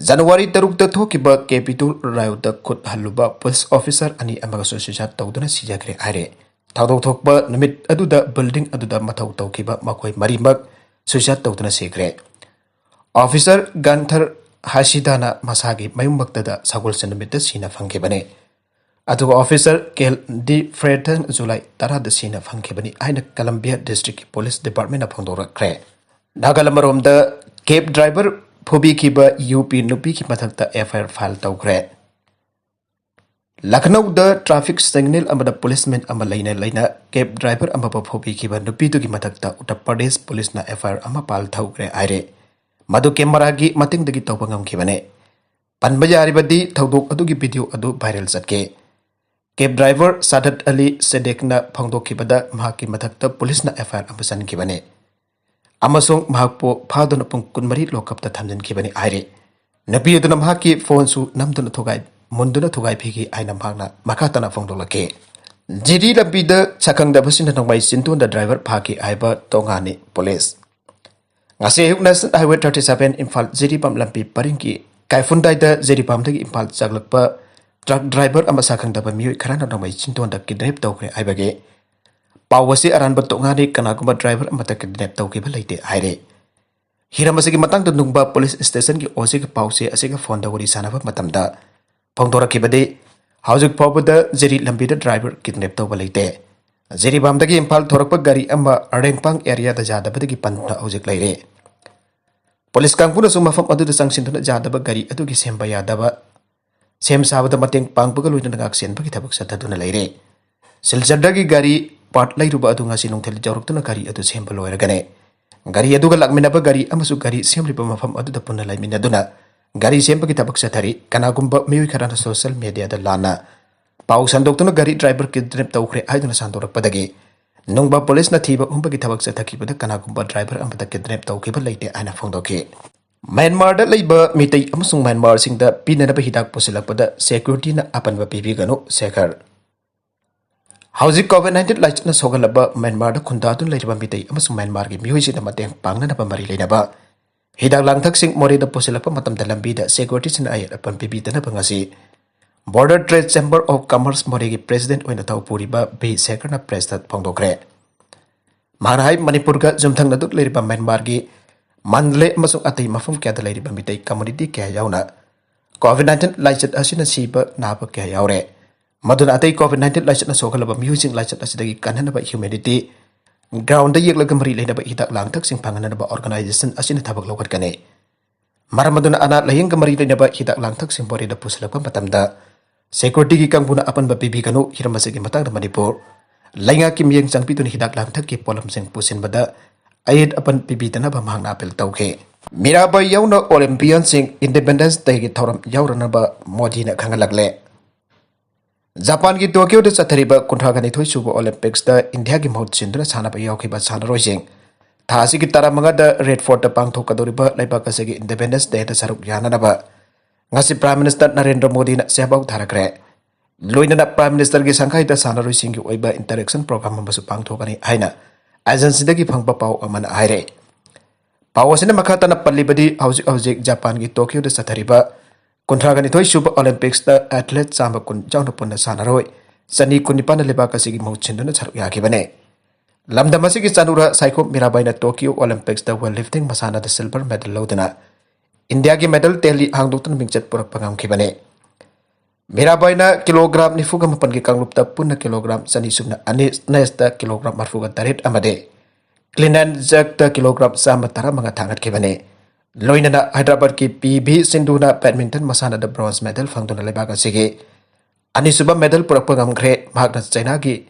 ꯖꯅꯋꯥꯔꯤ ꯇꯔꯨꯛꯇ ꯊꯣꯛꯈꯤꯕ Capitol riotꯇ ꯈꯨꯠ ꯍꯜꯂꯨꯕ police officer ꯑꯅꯤ ꯑꯃꯒꯁꯨ suicide ꯇꯧꯗꯨꯅ ꯁꯤꯖꯈ꯭ꯔꯦ ꯍꯥꯏꯔꯦ꯫ ꯊꯧꯗꯣꯛ ꯊꯣꯛꯄ ꯅꯨꯃꯤꯠ ꯑꯗꯨꯗ building ꯑꯗꯨꯗ ꯃꯊꯧ ꯇꯧꯈꯤꯕ ꯃꯈꯣꯏ ꯃꯔꯤꯃꯛ suicide ꯇꯧꯗꯨꯅ ꯁꯤꯈ꯭ꯔꯦ꯫ Officer ꯒꯟꯊꯔ ꯍꯥꯁꯤꯗꯥꯅ ꯃꯁꯥꯒꯤ ꯃꯌꯨꯝꯃꯛꯇꯗ ꯁꯒꯣꯜꯁꯦꯟ ꯅꯨꯃꯤꯠꯇ ꯁꯤꯅ ꯐꯪꯈꯤꯕꯅꯤ꯫ ꯑꯗꯨꯒ officer ꯀꯦꯜ ꯗꯤ ꯐ꯭ꯔꯦꯊꯟ ꯖꯨꯂꯥꯏ ꯇꯔꯥꯗ ꯁꯤꯅ ꯐꯪꯈꯤꯕꯅꯤ ꯍꯥꯏꯅ ꯀꯂꯝꯕꯤꯌꯥ districtꯀꯤ police departmentꯅ ꯐꯣꯡꯗꯣꯔꯛꯈ꯭ꯔꯦ꯫ ꯅꯥꯒꯥꯂꯦꯟ ꯑꯃꯔꯣꯝꯗ cab driver ꯐꯨꯕꯤꯈꯤꯕ ꯌꯨ ꯄꯤ ꯅꯨꯄꯤꯒꯤ ꯃꯊꯛꯇ F I R file ꯇꯧꯈ꯭ꯔꯦ꯫ ꯂꯈꯅꯧꯗ traffic signal ꯑꯃꯗ policeman ꯑꯃ ꯂꯩꯅ ꯂꯩꯅ cab driver ꯑꯃꯕꯨ ꯐꯨꯕꯤꯈꯤꯕ ꯅꯨꯄꯤꯗꯨꯒꯤ ꯃꯊꯛꯇ Uttar Pradesh policeꯅ F I R ꯑꯃ file ꯇꯧꯈ꯭ꯔꯦ ꯍꯥꯏꯔꯦ꯫ ꯃꯗꯨ cameraꯒꯤ ꯃꯇꯦꯡꯗꯒꯤ ꯇꯧꯕ ꯉꯝꯈꯤꯕꯅꯦ꯫ ꯄꯟꯕ ꯌꯥꯔꯤꯕꯗꯤ ꯊꯧꯗꯣꯛ ꯑꯗꯨꯒꯤ video ꯑꯗꯨ viral ꯆꯠꯈꯤ꯫ Cab driver ꯁꯥꯗꯠ ꯑꯂꯤ ꯁꯦꯗꯦꯛꯅ ꯐꯣꯡꯗꯣꯛꯈꯤꯕꯗ ꯃꯍꯥꯛꯀꯤ ꯃꯊꯛꯇ policeꯅ F I R ꯑꯃ ꯆꯟꯈꯤꯕꯅꯤ ꯑꯃꯁꯨꯡ ꯃꯍꯥꯛꯄꯨ ꯐꯥꯗꯨꯅ ꯄꯨꯡ ꯀꯨꯟꯃꯔꯤ ꯂꯣꯛꯀꯞꯇ ꯊꯝꯖꯤꯟꯈꯤꯕꯅꯤ ꯍꯥꯏꯔꯤ꯫ ꯅꯨꯄꯤ ꯑꯗꯨꯅ ꯃꯍꯥꯛꯀꯤ phoneꯁꯨ ꯅꯝꯗꯨꯅ ꯊꯨꯒꯥꯏ ꯃꯨꯟꯗꯨꯅ ꯊꯨꯒꯥꯏ ꯐꯤꯈꯤ ꯍꯥꯏꯅ ꯃꯍꯥꯛꯅ ꯃꯈꯥ ꯇꯥꯅ ꯐꯣꯡꯗꯣꯛꯂꯛꯈꯤ꯫ ꯖꯤꯔꯤ ꯂꯝꯕꯤꯗ ꯁꯛꯈꯪꯗꯕꯁꯤꯡꯅ ꯅꯣꯡꯃꯩ ꯆꯤꯟꯗꯣꯟꯗ driver ꯐꯥꯈꯤ ꯍꯥꯏꯕ ꯇꯣꯉꯥꯟꯅꯤ police꯫ ꯉꯁꯤ ꯑꯌꯨꯛ National Highway thirty seven Imphal Jiribam ꯂꯝꯕꯤ ꯄꯔꯤꯡꯒꯤ ꯀꯥꯏꯐꯨꯟꯗꯥꯏꯗ ꯖꯤꯔꯤꯕꯥꯝꯗꯒꯤ ꯏꯝꯐꯥꯜ ꯆꯠꯂꯛꯄ truck driver ꯑꯃ ꯁꯛꯈꯪꯗꯕ ꯃꯤꯑꯣꯏ ꯈꯔꯅ ꯅꯣꯡꯃꯩ ꯆꯤꯟꯗꯣꯟꯗ kidnap ꯇꯧꯈ꯭ꯔꯦ ꯍꯥꯏꯕꯒꯤ ꯄꯥꯎ ꯑꯁꯤ ꯑꯔꯥꯟꯕ ꯇꯣꯉꯥꯟꯅꯤ, ꯀꯅꯥꯒꯨꯝꯕ driver ꯑꯃꯠꯇ kidnap ꯇꯧꯈꯤꯕ ꯂꯩꯇꯦ ꯍꯥꯏꯔꯦ꯫ ꯍꯤꯔꯝ ꯑꯁꯤꯒꯤ ꯃꯇꯥꯡꯗ ꯅꯨꯡꯕ police stationꯒꯤ OCꯒ ꯄꯥꯎꯆꯦ ꯑꯁꯤꯒ phoneꯗ ꯋꯥꯔꯤ ꯁꯥꯟꯅꯕ ꯃꯇꯝꯗ ꯐꯣꯡꯗꯣꯔꯛꯈꯤꯕꯗꯤ, ꯍꯧꯖꯤꯛ ꯐꯥꯎꯕꯗ ꯖꯤꯔꯤ ꯂꯝꯕꯤꯗ driver kidnap ꯇꯧꯕ ꯂꯩꯇꯦ꯫ ꯖꯤꯔꯤꯕꯥꯝꯗꯒꯤ ꯏꯝꯐꯥꯜ ꯊꯣꯔꯛꯄ ꯒꯥꯔꯤ ꯑꯃ ꯔꯦꯡꯄꯥꯡ areaꯗ ꯌꯥꯗꯕꯗꯒꯤ ꯄꯟꯗꯨꯅ ꯍꯧꯖꯤꯛ ꯂꯩꯔꯦ꯫ Police ꯀꯥꯡꯕꯨꯅꯁꯨ ꯃꯐꯝ ꯑꯗꯨꯗ ꯆꯪꯁꯤꯟꯗꯨꯅ ꯌꯥꯗꯕ ꯒꯥꯔꯤ ꯑꯗꯨꯒꯤ ꯁꯦꯝꯕ ꯌꯥꯗꯕ, ꯁꯦꯝ ꯁꯥꯕꯗ ꯃꯇꯦꯡ ꯄꯥꯡꯕꯒ ꯂꯣꯏꯅꯅ ꯉꯥꯛꯁꯦꯟꯕꯒꯤ ꯊꯕꯛ ꯆꯠꯊꯗꯨꯅ ꯂꯩꯔꯦ꯫ ꯁꯤꯜꯆꯔꯗꯒꯤ ꯒꯥꯔꯤ ꯄꯥꯔꯠ ꯂꯩꯔꯨꯕ ꯑꯗꯨ ꯉꯁꯤ ꯅꯨꯡꯊꯤꯜ ꯌꯧꯔꯛꯇꯨꯅ ꯒꯥꯔꯤ ꯑꯗꯨ ꯁꯦꯝꯕ ꯂꯣꯏꯔꯒꯅꯤ꯫ ꯒꯥꯔꯤ ꯑꯗꯨꯒ ꯂꯥꯛꯃꯤꯟꯅꯕ ꯒꯥꯔꯤ ꯑꯃꯁꯨ ꯒꯥꯔꯤ ꯁꯦꯝꯂꯤꯕ ꯃꯐꯝ ꯑꯗꯨꯗ ꯄꯨꯟꯅ ꯂꯩꯃꯤꯟꯅꯗꯨꯅ ꯒꯥꯔꯤ ꯁꯦꯝꯕꯒꯤ ꯊꯕꯛ ꯆꯠꯊꯔꯤ꯫ ꯀꯅꯥꯒꯨꯝꯕ ꯃꯤꯑꯣꯏ ꯈꯔꯅ ꯁꯣꯁꯤꯌꯦꯜ ꯃꯦꯗꯤꯌꯥꯗ ꯂꯥꯟꯅ ꯄꯥꯎ ꯁꯟꯗꯣꯛꯇꯨꯅ ꯒꯥꯔꯤ ꯗ꯭ꯔꯥꯏꯚꯔ ꯀꯤꯗꯅꯦꯞ ꯇꯧꯈ꯭ꯔꯦ ꯍꯥꯏꯗꯨꯅ ꯁꯟꯗꯣꯔꯛꯄꯗꯒꯤ ꯅꯨꯡꯕ ꯄꯨꯂꯤꯁꯅ ꯊꯤꯕ ꯍꯨꯝꯕꯒꯤ ꯊꯕꯛ ꯆꯠꯊꯈꯤꯕꯗ ꯀꯅꯥꯒꯨꯝꯕ ꯗ꯭ꯔꯥꯏꯚꯔ ꯑꯃꯗ ꯀꯤꯗꯅꯦꯞ ꯇꯧꯈꯤꯕ ꯂꯩꯇꯦ ꯍꯥꯏꯅ ꯐꯣꯡꯗꯣꯛꯈꯤ꯫ ꯃ꯭ꯌꯥꯟꯃꯥꯔꯗ ꯂꯩꯕ ꯃꯤꯇꯩ ꯑꯃꯁꯨꯡ ꯃ꯭ꯌꯥꯟꯃꯥꯔꯁꯤꯡꯗ ꯄꯤꯅꯅꯕ ꯍꯤꯗꯥꯛ ꯄꯨꯁꯤꯜꯂꯛꯄꯗ ꯁꯦꯀ꯭ꯌꯨꯔꯤꯇꯤꯅ ꯑꯄꯟꯕ ꯄꯤꯕꯤꯒꯅꯨ, ꯁꯦꯈꯔ꯫ ꯍꯧꯖꯤꯛ ꯀꯣꯚꯤꯗ ꯅꯥꯏꯟꯇꯤꯟ ꯂꯥꯏꯆꯠꯅ ꯁꯣꯛꯍꯜꯂꯕ ꯃ꯭ꯌꯥꯟꯃꯥꯔꯗ ꯈꯨꯟꯗꯥꯗꯨꯅ ꯂꯩꯔꯤꯕ ꯃꯤꯇꯩ ꯑꯃꯁꯨꯡ ꯃ꯭ꯌꯥꯟꯃꯥꯔꯒꯤ ꯃꯤꯑꯣꯏꯁꯤꯡꯗ ꯃꯇꯦꯡ ꯄꯥꯡꯅꯅꯕ ꯃꯔꯤ ꯂꯩꯅꯕ ꯍꯤꯗꯥꯛ ꯂꯥꯡꯊꯛꯁꯤꯡ ꯃꯣꯔꯦꯗ ꯄꯨꯁꯤꯜꯂꯛꯄ ꯃꯇꯝꯗ ꯂꯝꯕꯤꯗ ꯁꯦꯀ꯭ꯌꯨꯔꯤꯇꯤꯁꯤꯡꯅ ꯑꯌꯦꯠ ꯑꯄꯟ ꯄꯤꯕꯤꯗꯅꯕ ꯉꯁꯤ Border Trade Chamber of Commerce ꯃꯣꯔꯦꯒꯤ ꯄ꯭ꯔꯦꯁꯤꯗꯦꯟꯠ ꯑꯣꯏꯅ ꯊꯧ ꯄꯨꯔꯤꯕ ꯚꯤ ꯁꯦꯈꯔꯅ ꯄ꯭ꯔꯦꯁꯇ ꯐꯣꯡꯗꯣꯛꯈ꯭ꯔꯦ꯫ ꯃꯍꯥꯛꯅ ꯍꯥꯏ, ꯃꯅꯤꯄꯨꯔꯒ ꯌꯨꯝꯊꯪꯅꯗꯨꯅ ꯂꯩꯔꯤꯕ ꯃ꯭ꯌꯥꯟꯃꯥꯔꯒꯤ ꯃꯟꯗꯂꯦ ꯑꯃꯁꯨꯡ ꯑꯇꯩ ꯃꯐꯝ ꯀꯌꯥꯗ ꯂꯩꯔꯤꯕ ꯃꯤꯇꯩ ꯀꯝꯃꯨꯅꯤꯇꯤ ꯀꯌꯥ ꯌꯥꯎꯅ ꯀꯣꯚꯤꯗ ꯅꯥꯏꯟꯇꯤꯟ ꯂꯥꯏꯆꯠ ꯑꯁꯤꯅ ꯁꯤꯕ ꯅꯥꯕ ꯀꯌꯥ ꯌꯥꯎꯔꯦ꯫ ꯃꯗꯨꯅ ꯑꯇꯩ ꯀꯣꯚꯤꯗ ꯅꯥꯏꯟꯇꯤꯟ ꯂꯥꯏꯆꯠꯅ ꯁꯣꯛꯍꯜꯂꯕ ꯃꯤꯑꯣꯏꯁꯤꯡ ꯂꯥꯏꯆꯠ ꯑꯁꯤꯗꯒꯤ ꯀꯟꯅꯅꯕ ꯍ꯭ꯌꯨꯃꯦꯅꯤꯇꯤ ꯒ꯭ꯔꯥꯎꯟꯗ ꯌꯦꯛꯂꯒ ꯃꯔꯤ ꯂꯩꯅꯕ ꯍꯤꯗꯥꯛ ꯂꯥꯡꯊꯛꯁꯤꯡ ꯐꯪꯍꯟꯅꯕ ꯑꯣꯔꯒꯅꯥꯏꯖꯦꯁꯟ ꯑꯁꯤꯅ ꯊꯕꯛ ꯂꯧꯈꯠꯀꯅꯤ꯫ ꯃꯔꯝ ꯑꯗꯨꯅ ꯑꯅꯥ ꯂꯥꯏꯌꯦꯡꯒ ꯃꯔꯤ ꯂꯩꯅꯕ ꯍꯤꯗꯥꯛ ꯂꯥꯡꯊꯛꯁꯤꯡ ꯃꯣꯔꯦꯗ ꯄꯨꯁꯤꯜꯂꯛꯄ ꯃꯇꯝꯗ ꯁꯦꯀ꯭ꯌꯨꯔꯤꯇꯤꯒꯤ ꯀꯥꯡꯕꯨꯅ ꯑꯄꯟꯕ ꯄꯤꯕꯤꯒꯅꯨ꯫ ꯍꯤꯔꯝ ꯑꯁꯤꯒꯤ ꯃꯇꯥꯡꯗ ꯃꯅꯤꯄꯨꯔ ꯂꯩꯉꯥꯛꯀꯤ ꯃꯤꯠꯌꯦꯡ ꯆꯪꯕꯤꯗꯨꯅ ꯍꯤꯗꯥꯛ ꯂꯥꯡꯊꯛꯀꯤ ꯄꯣꯠꯂꯝꯁꯤꯡ ꯄꯨꯁꯤꯟꯕꯗ ꯑꯌꯦꯠ ꯑꯄꯟ ꯄꯤꯕꯤꯗꯅꯕ ꯃꯍꯥꯛꯅ ꯑꯥꯄꯤꯜ ꯇꯧꯈꯤ꯫ ꯃꯤꯔꯥꯕꯥꯏ ꯌꯥꯎꯅ ꯑꯣꯂꯦꯝꯄꯤꯌꯟꯁꯤꯡ ꯏꯟꯗꯤꯄꯦꯟꯗꯦꯟꯁ ꯗꯦꯒꯤ ꯊꯧꯔꯝ ꯌꯥꯎꯔꯅꯕ ꯃꯣꯗꯤꯅ ꯈꯪꯍꯜꯂꯛꯂꯦ꯫ ꯖꯄꯥꯟꯒꯤ ꯇꯣꯀꯤꯌꯣꯗ ꯆꯠꯊꯔꯤꯕ ꯀꯨꯟꯊ꯭ꯔꯥꯒ ꯅꯤꯊꯣꯏ ꯁꯨꯕ ꯑꯣꯂꯦꯝꯄꯤꯛꯁꯇ ꯏꯟꯗꯤꯌꯥꯒꯤ ꯃꯍꯨꯠ ꯁꯤꯟꯗꯨꯅ ꯁꯥꯟꯅꯕ ꯌꯥꯎꯈꯤꯕ ꯁꯥꯟꯅꯔꯣꯏꯁꯤꯡ ꯊꯥ ꯑꯁꯤꯒꯤ ꯇꯔꯥꯃꯉꯥꯗ ꯔꯦꯗ ꯐꯣꯔꯠꯇ ꯄꯥꯡꯊꯣꯛꯀꯗꯧꯔꯤꯕ ꯂꯩꯕꯥꯛ ꯑꯁꯤꯒꯤ ꯏꯟꯗꯤꯄꯦꯟꯗꯦꯟꯁ ꯗꯦꯗ ꯁꯔꯨꯛ ꯌꯥꯅꯅꯕ ꯉꯁꯤ ꯄ꯭ꯔꯥꯏꯝ ꯃꯤꯅꯤꯁꯇꯔ ꯅꯔꯦꯟꯗ꯭ꯔ ꯃꯣꯗꯤꯅ ꯆꯦꯐꯥꯎ ꯊꯥꯔꯛꯈ꯭ꯔꯦ꯫ ꯂꯣꯏꯅꯅ ꯄ꯭ꯔꯥꯏꯝ ꯃꯤꯅꯤꯁꯇꯔꯒꯤ ꯁꯪꯒꯥꯏꯗ ꯁꯥꯟꯅꯔꯣꯏꯁꯤꯡꯒꯤ ꯑꯣꯏꯕ ꯏꯟꯇꯔꯦꯛꯁꯟ ꯄ꯭ꯔꯣꯒ꯭ꯔꯥꯝ ꯑꯃꯁꯨ ꯄꯥꯡꯊꯣꯛꯀꯅꯤ ꯍꯥꯏꯅ ꯑꯦꯖꯦꯟꯁꯤꯗꯒꯤ ꯐꯪꯕ ꯄꯥꯎ ꯑꯃꯅ ꯍꯥꯏꯔꯦ꯫ ꯄꯥꯎ ꯑꯁꯤꯅ ꯃꯈꯥ ꯇꯥꯅ ꯄꯜꯂꯤꯕꯗꯤ, ꯍꯧꯖꯤꯛ ꯍꯧꯖꯤꯛ ꯖꯄꯥꯟꯒꯤ ꯇꯣꯀꯤꯌꯣꯗ ꯆꯠꯊꯔꯤꯕ ꯀꯨꯟꯊ꯭ꯔꯥꯒ ꯅꯤꯊꯣꯏ ꯁꯨꯕ ꯑꯣꯂꯦꯝꯄꯤꯛꯁꯇ ꯑꯦꯊꯂꯦꯠ ꯆꯥꯝꯃ ꯀꯨꯟ ꯌꯥꯎꯅ ꯄꯨꯟꯅ ꯁꯥꯟꯅꯔꯣꯏ ꯆꯅꯤ ꯀꯨꯟꯅꯤꯄꯥꯟꯅ ꯂꯩꯕꯥꯛ ꯑꯁꯤꯒꯤ ꯃꯍꯨꯠ ꯁꯤꯟꯗꯨꯅ ꯁꯔꯨꯛ ꯌꯥꯈꯤꯕꯅꯤ꯫ ꯂꯝꯗꯝ ꯑꯁꯤꯒꯤ ꯆꯥꯅꯨꯔꯥ ꯁꯥꯏꯈꯣꯝ ꯃꯤꯔꯥꯕꯥꯏꯅ ꯇꯣꯀꯤꯌꯣ ꯑꯣꯂꯦꯝꯄꯤꯛꯁꯇ ꯋꯦꯠ ꯂꯤꯐꯇꯤꯡ ꯃꯁꯥꯟꯅꯗ ꯁꯤꯜꯚꯔ ꯃꯦꯗꯜ ꯂꯧꯗꯨꯅ ꯏꯟꯗꯤꯌꯥꯒꯤ ꯃꯦꯗꯜ ꯇꯦꯂꯤ ꯍꯥꯡꯗꯣꯛꯇꯨꯅ ꯃꯤꯡꯆꯠ ꯄꯨꯔꯛꯄ ꯉꯝꯈꯤꯕꯅꯤ꯫ ꯃꯤꯔꯥꯕꯥꯏꯅ ꯀꯤꯂꯣꯒ꯭ꯔꯥꯝ ꯅꯤꯐꯨꯒ ꯃꯥꯄꯟꯒꯤ ꯀꯥꯡꯂꯨꯞꯇ ꯄꯨꯟꯅ ꯀꯤꯂꯣꯒ꯭ꯔꯥꯝ ꯆꯅꯤ ꯁꯨꯞꯅ ꯑꯅꯤ, ꯁ꯭ꯅꯦꯁꯇ ꯀꯤꯂꯣꯒ꯭ꯔꯥꯝ ꯃꯔꯤꯐꯨꯒ ꯇꯔꯦꯠ ꯑꯃꯗꯤ ꯀ꯭ꯂꯤꯟ ꯑꯦꯟ ꯖꯔꯛꯇ ꯀꯤꯂꯣꯒ꯭ꯔꯥꯝ ꯆꯥꯝꯃ ꯇꯔꯥꯃꯉꯥ ꯊꯥꯡꯒꯠꯈꯤꯕꯅꯤ꯫ ꯂꯣꯏꯅꯅ ꯍꯥꯏꯗ꯭ꯔꯕꯥꯗꯀꯤ ꯄꯤ ꯚꯤ ꯁꯤꯟꯙꯨꯅ ꯕꯦꯗꯃꯤꯟꯇꯟ ꯃꯁꯥꯟꯅꯗ ꯕ꯭ꯔꯣꯟꯖ ꯃꯦꯗꯜ ꯐꯪꯗꯨꯅ ꯂꯩꯕꯥꯛ ꯑꯁꯤꯒꯤ ꯑꯅꯤꯁꯨꯕ medal ꯄꯨꯔꯛꯄ ꯉꯝꯈ꯭ꯔꯦ꯫ ꯃꯍꯥꯛꯅ ꯆꯩꯅꯥꯒꯤ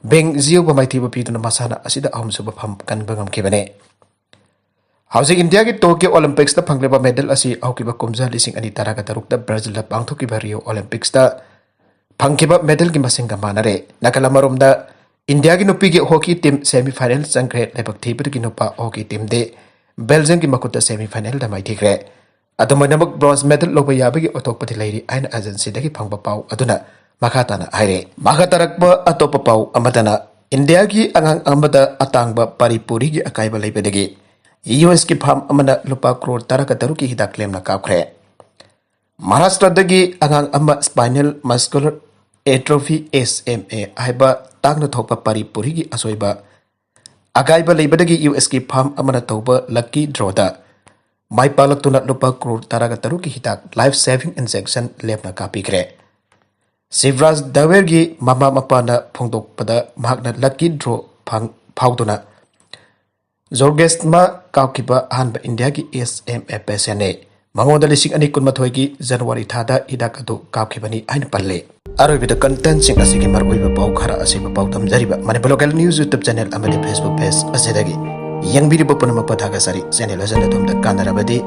ꯕꯦꯡ ꯖꯤꯌꯨꯕꯨ ꯃꯥꯏꯊꯤꯕ ꯄꯤꯗꯨꯅ ꯃꯁꯥꯟꯅ ꯑꯁꯤꯗ ꯑꯍꯨꯝꯁꯨꯕ ꯐꯝ ꯀꯟꯕ ꯉꯝꯈꯤꯕꯅꯤ꯫ ꯍꯧꯖꯤꯛ ꯏꯟꯗꯤꯌꯥꯒꯤ Tokyo Olympicsꯇ ꯐꯪꯂꯤꯕ medal ꯑꯁꯤ ꯍꯧꯈꯤꯕ ꯀꯨꯝꯖꯥ ꯂꯤꯁꯤꯡ ꯑꯅꯤ ꯇꯔꯥꯒ ꯇꯔꯨꯛꯇ ꯕ꯭ꯔꯥꯖꯤꯜꯗ ꯄꯥꯡꯊꯣꯛꯈꯤꯕ Rio Olympicsꯇ ꯐꯪꯈꯤꯕ medalꯒꯤ ꯃꯁꯤꯡꯒ ꯃꯥꯟꯅꯔꯦ꯫ ꯅꯥꯀꯜ ꯑꯃꯔꯣꯝꯗ ꯏꯟꯗꯤꯌꯥꯒꯤ ꯅꯨꯄꯤꯒꯤ hockey team semifinal ꯆꯪꯈ꯭ꯔꯦ꯫ ꯂꯥꯏꯕꯛ ꯊꯤꯕꯗꯒꯤ ꯅꯨꯄꯥ hockey teamꯗꯤ Belgiumꯒꯤ ꯃꯈꯨꯠꯇ semifinalꯗ ꯃꯥꯏꯊꯤꯈ꯭ꯔꯦ꯫ ꯑꯗꯨꯝ ꯑꯣꯏꯅꯃꯛ bronze medal ꯂꯧꯕ ꯌꯥꯕꯒꯤ ꯑꯣꯏꯊꯣꯛꯄꯗꯤ ꯂꯩꯔꯤ ꯍꯥꯏꯅ agencyꯗꯒꯤ ꯐꯪꯕ ꯄꯥꯎ ꯑꯗꯨꯅ ꯃꯈꯥ ꯇꯥꯅ ꯍꯥꯏꯔꯦ꯫ ꯃꯈꯥ ꯇꯥꯔꯛꯄ ꯑꯇꯣꯞꯄ ꯄꯥꯎ ꯑꯃꯗꯅ ꯏꯟꯗꯤꯌꯥꯒꯤ ꯑꯉꯥꯡ ꯑꯃꯗ ꯑꯇꯥꯡꯕ ꯄꯥꯔꯤ ꯄꯨꯔꯤꯒꯤ ꯑꯀꯥꯏꯕ ꯂꯩꯕꯗꯒꯤ USꯀꯤ firm ꯑꯃꯅ ꯂꯨꯄꯥ crore ꯇꯔꯥꯒ ꯇꯔꯨꯛꯀꯤ ꯍꯤꯗꯥꯛ ꯂꯦꯝꯅ ꯀꯥꯞꯈ꯭ꯔꯦ꯫ ꯃꯍꯥꯔꯥꯁꯇ꯭ꯔꯗꯒꯤ ꯑꯉꯥꯡ ꯑꯃ spinal muscular atrophy, SMA, ꯍꯥꯏꯕ ꯇꯥꯡꯅ ꯊꯣꯛꯄ ꯄꯥꯔꯤ ꯄꯨꯔꯤꯒꯤ ꯑꯁꯣꯏꯕ ꯑꯀꯥꯏꯕ ꯂꯩꯕꯗꯒꯤ USꯀꯤ firm ꯑꯃꯅ ꯇꯧꯕ lucky drawꯗ ꯃꯥꯏ ꯄꯥꯛꯂꯛꯇꯨꯅ ꯂꯨꯄꯥ crore ꯇꯔꯥꯒ ꯇꯔꯨꯛꯀꯤ ꯍꯤꯗꯥꯛ life saving injection ꯂꯦꯝꯅ ꯀꯥꯞꯄꯤꯈ꯭ꯔꯦ꯫ ꯁꯤꯕꯔꯥꯖ ꯗꯋꯦꯔꯒꯤ ꯃꯃꯥ ꯃꯄꯥꯅ ꯐꯣꯡꯗꯣꯛꯄꯗ, ꯃꯍꯥꯛꯅ lucky draw ꯐꯪ-, ꯐꯥꯎꯗꯨꯅ Zolgensma ꯀꯥꯞꯈꯤꯕ ꯑꯍꯥꯟꯕ ꯏꯟꯗꯤꯌꯥꯒꯤ SMA patientꯅꯤ꯫ ꯃꯉꯣꯟꯗ ꯂꯤꯁꯤꯡ ꯑꯅꯤ ꯀꯨꯟꯃꯥꯊꯣꯏꯒꯤ January ꯊꯥꯗ ꯍꯤꯗꯥꯛ ꯑꯗꯨ ꯀꯥꯞꯈꯤꯕꯅꯤ ꯍꯥꯏꯅ ꯄꯜꯂꯤ꯫ ꯑꯔꯣꯏꯕꯗ contentꯁꯤꯡ ꯑꯁꯤꯒꯤ ꯃꯔꯨꯑꯣꯏꯕ ꯄꯥꯎ ꯈꯔ ꯑꯁꯤꯕꯨ ꯄꯥꯎꯗꯝꯖꯔꯤꯕ Manipur Local News YouTube channel ꯑꯃꯗꯤ Facebook page ꯑꯁꯤꯗꯒꯤ ꯌꯦꯡꯕꯤꯔꯤꯕ ꯄꯨꯝꯅꯃꯛꯄꯨ ꯊꯥꯒꯠꯆꯔꯤ꯫ Channel ꯑꯁꯤꯅ ꯑꯗꯣꯝꯗ ꯀꯥꯟꯅꯔꯕꯗꯤ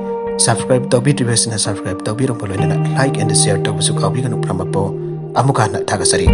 subscribe ꯇꯧꯕꯤꯗ꯭ꯔꯤꯕꯁꯤꯡꯅ subscribe ꯇꯧꯕꯤꯔꯝꯕ ꯂꯣꯏꯅꯅ like and share ꯇꯧꯕꯁꯨ ꯀꯥꯎꯕꯤꯒꯅꯨ꯫ ꯄꯨꯝꯅꯃꯛꯄꯨ ꯑꯃꯨꯛ ꯍꯟꯅ ꯊꯥꯒꯠꯆꯔꯤ꯫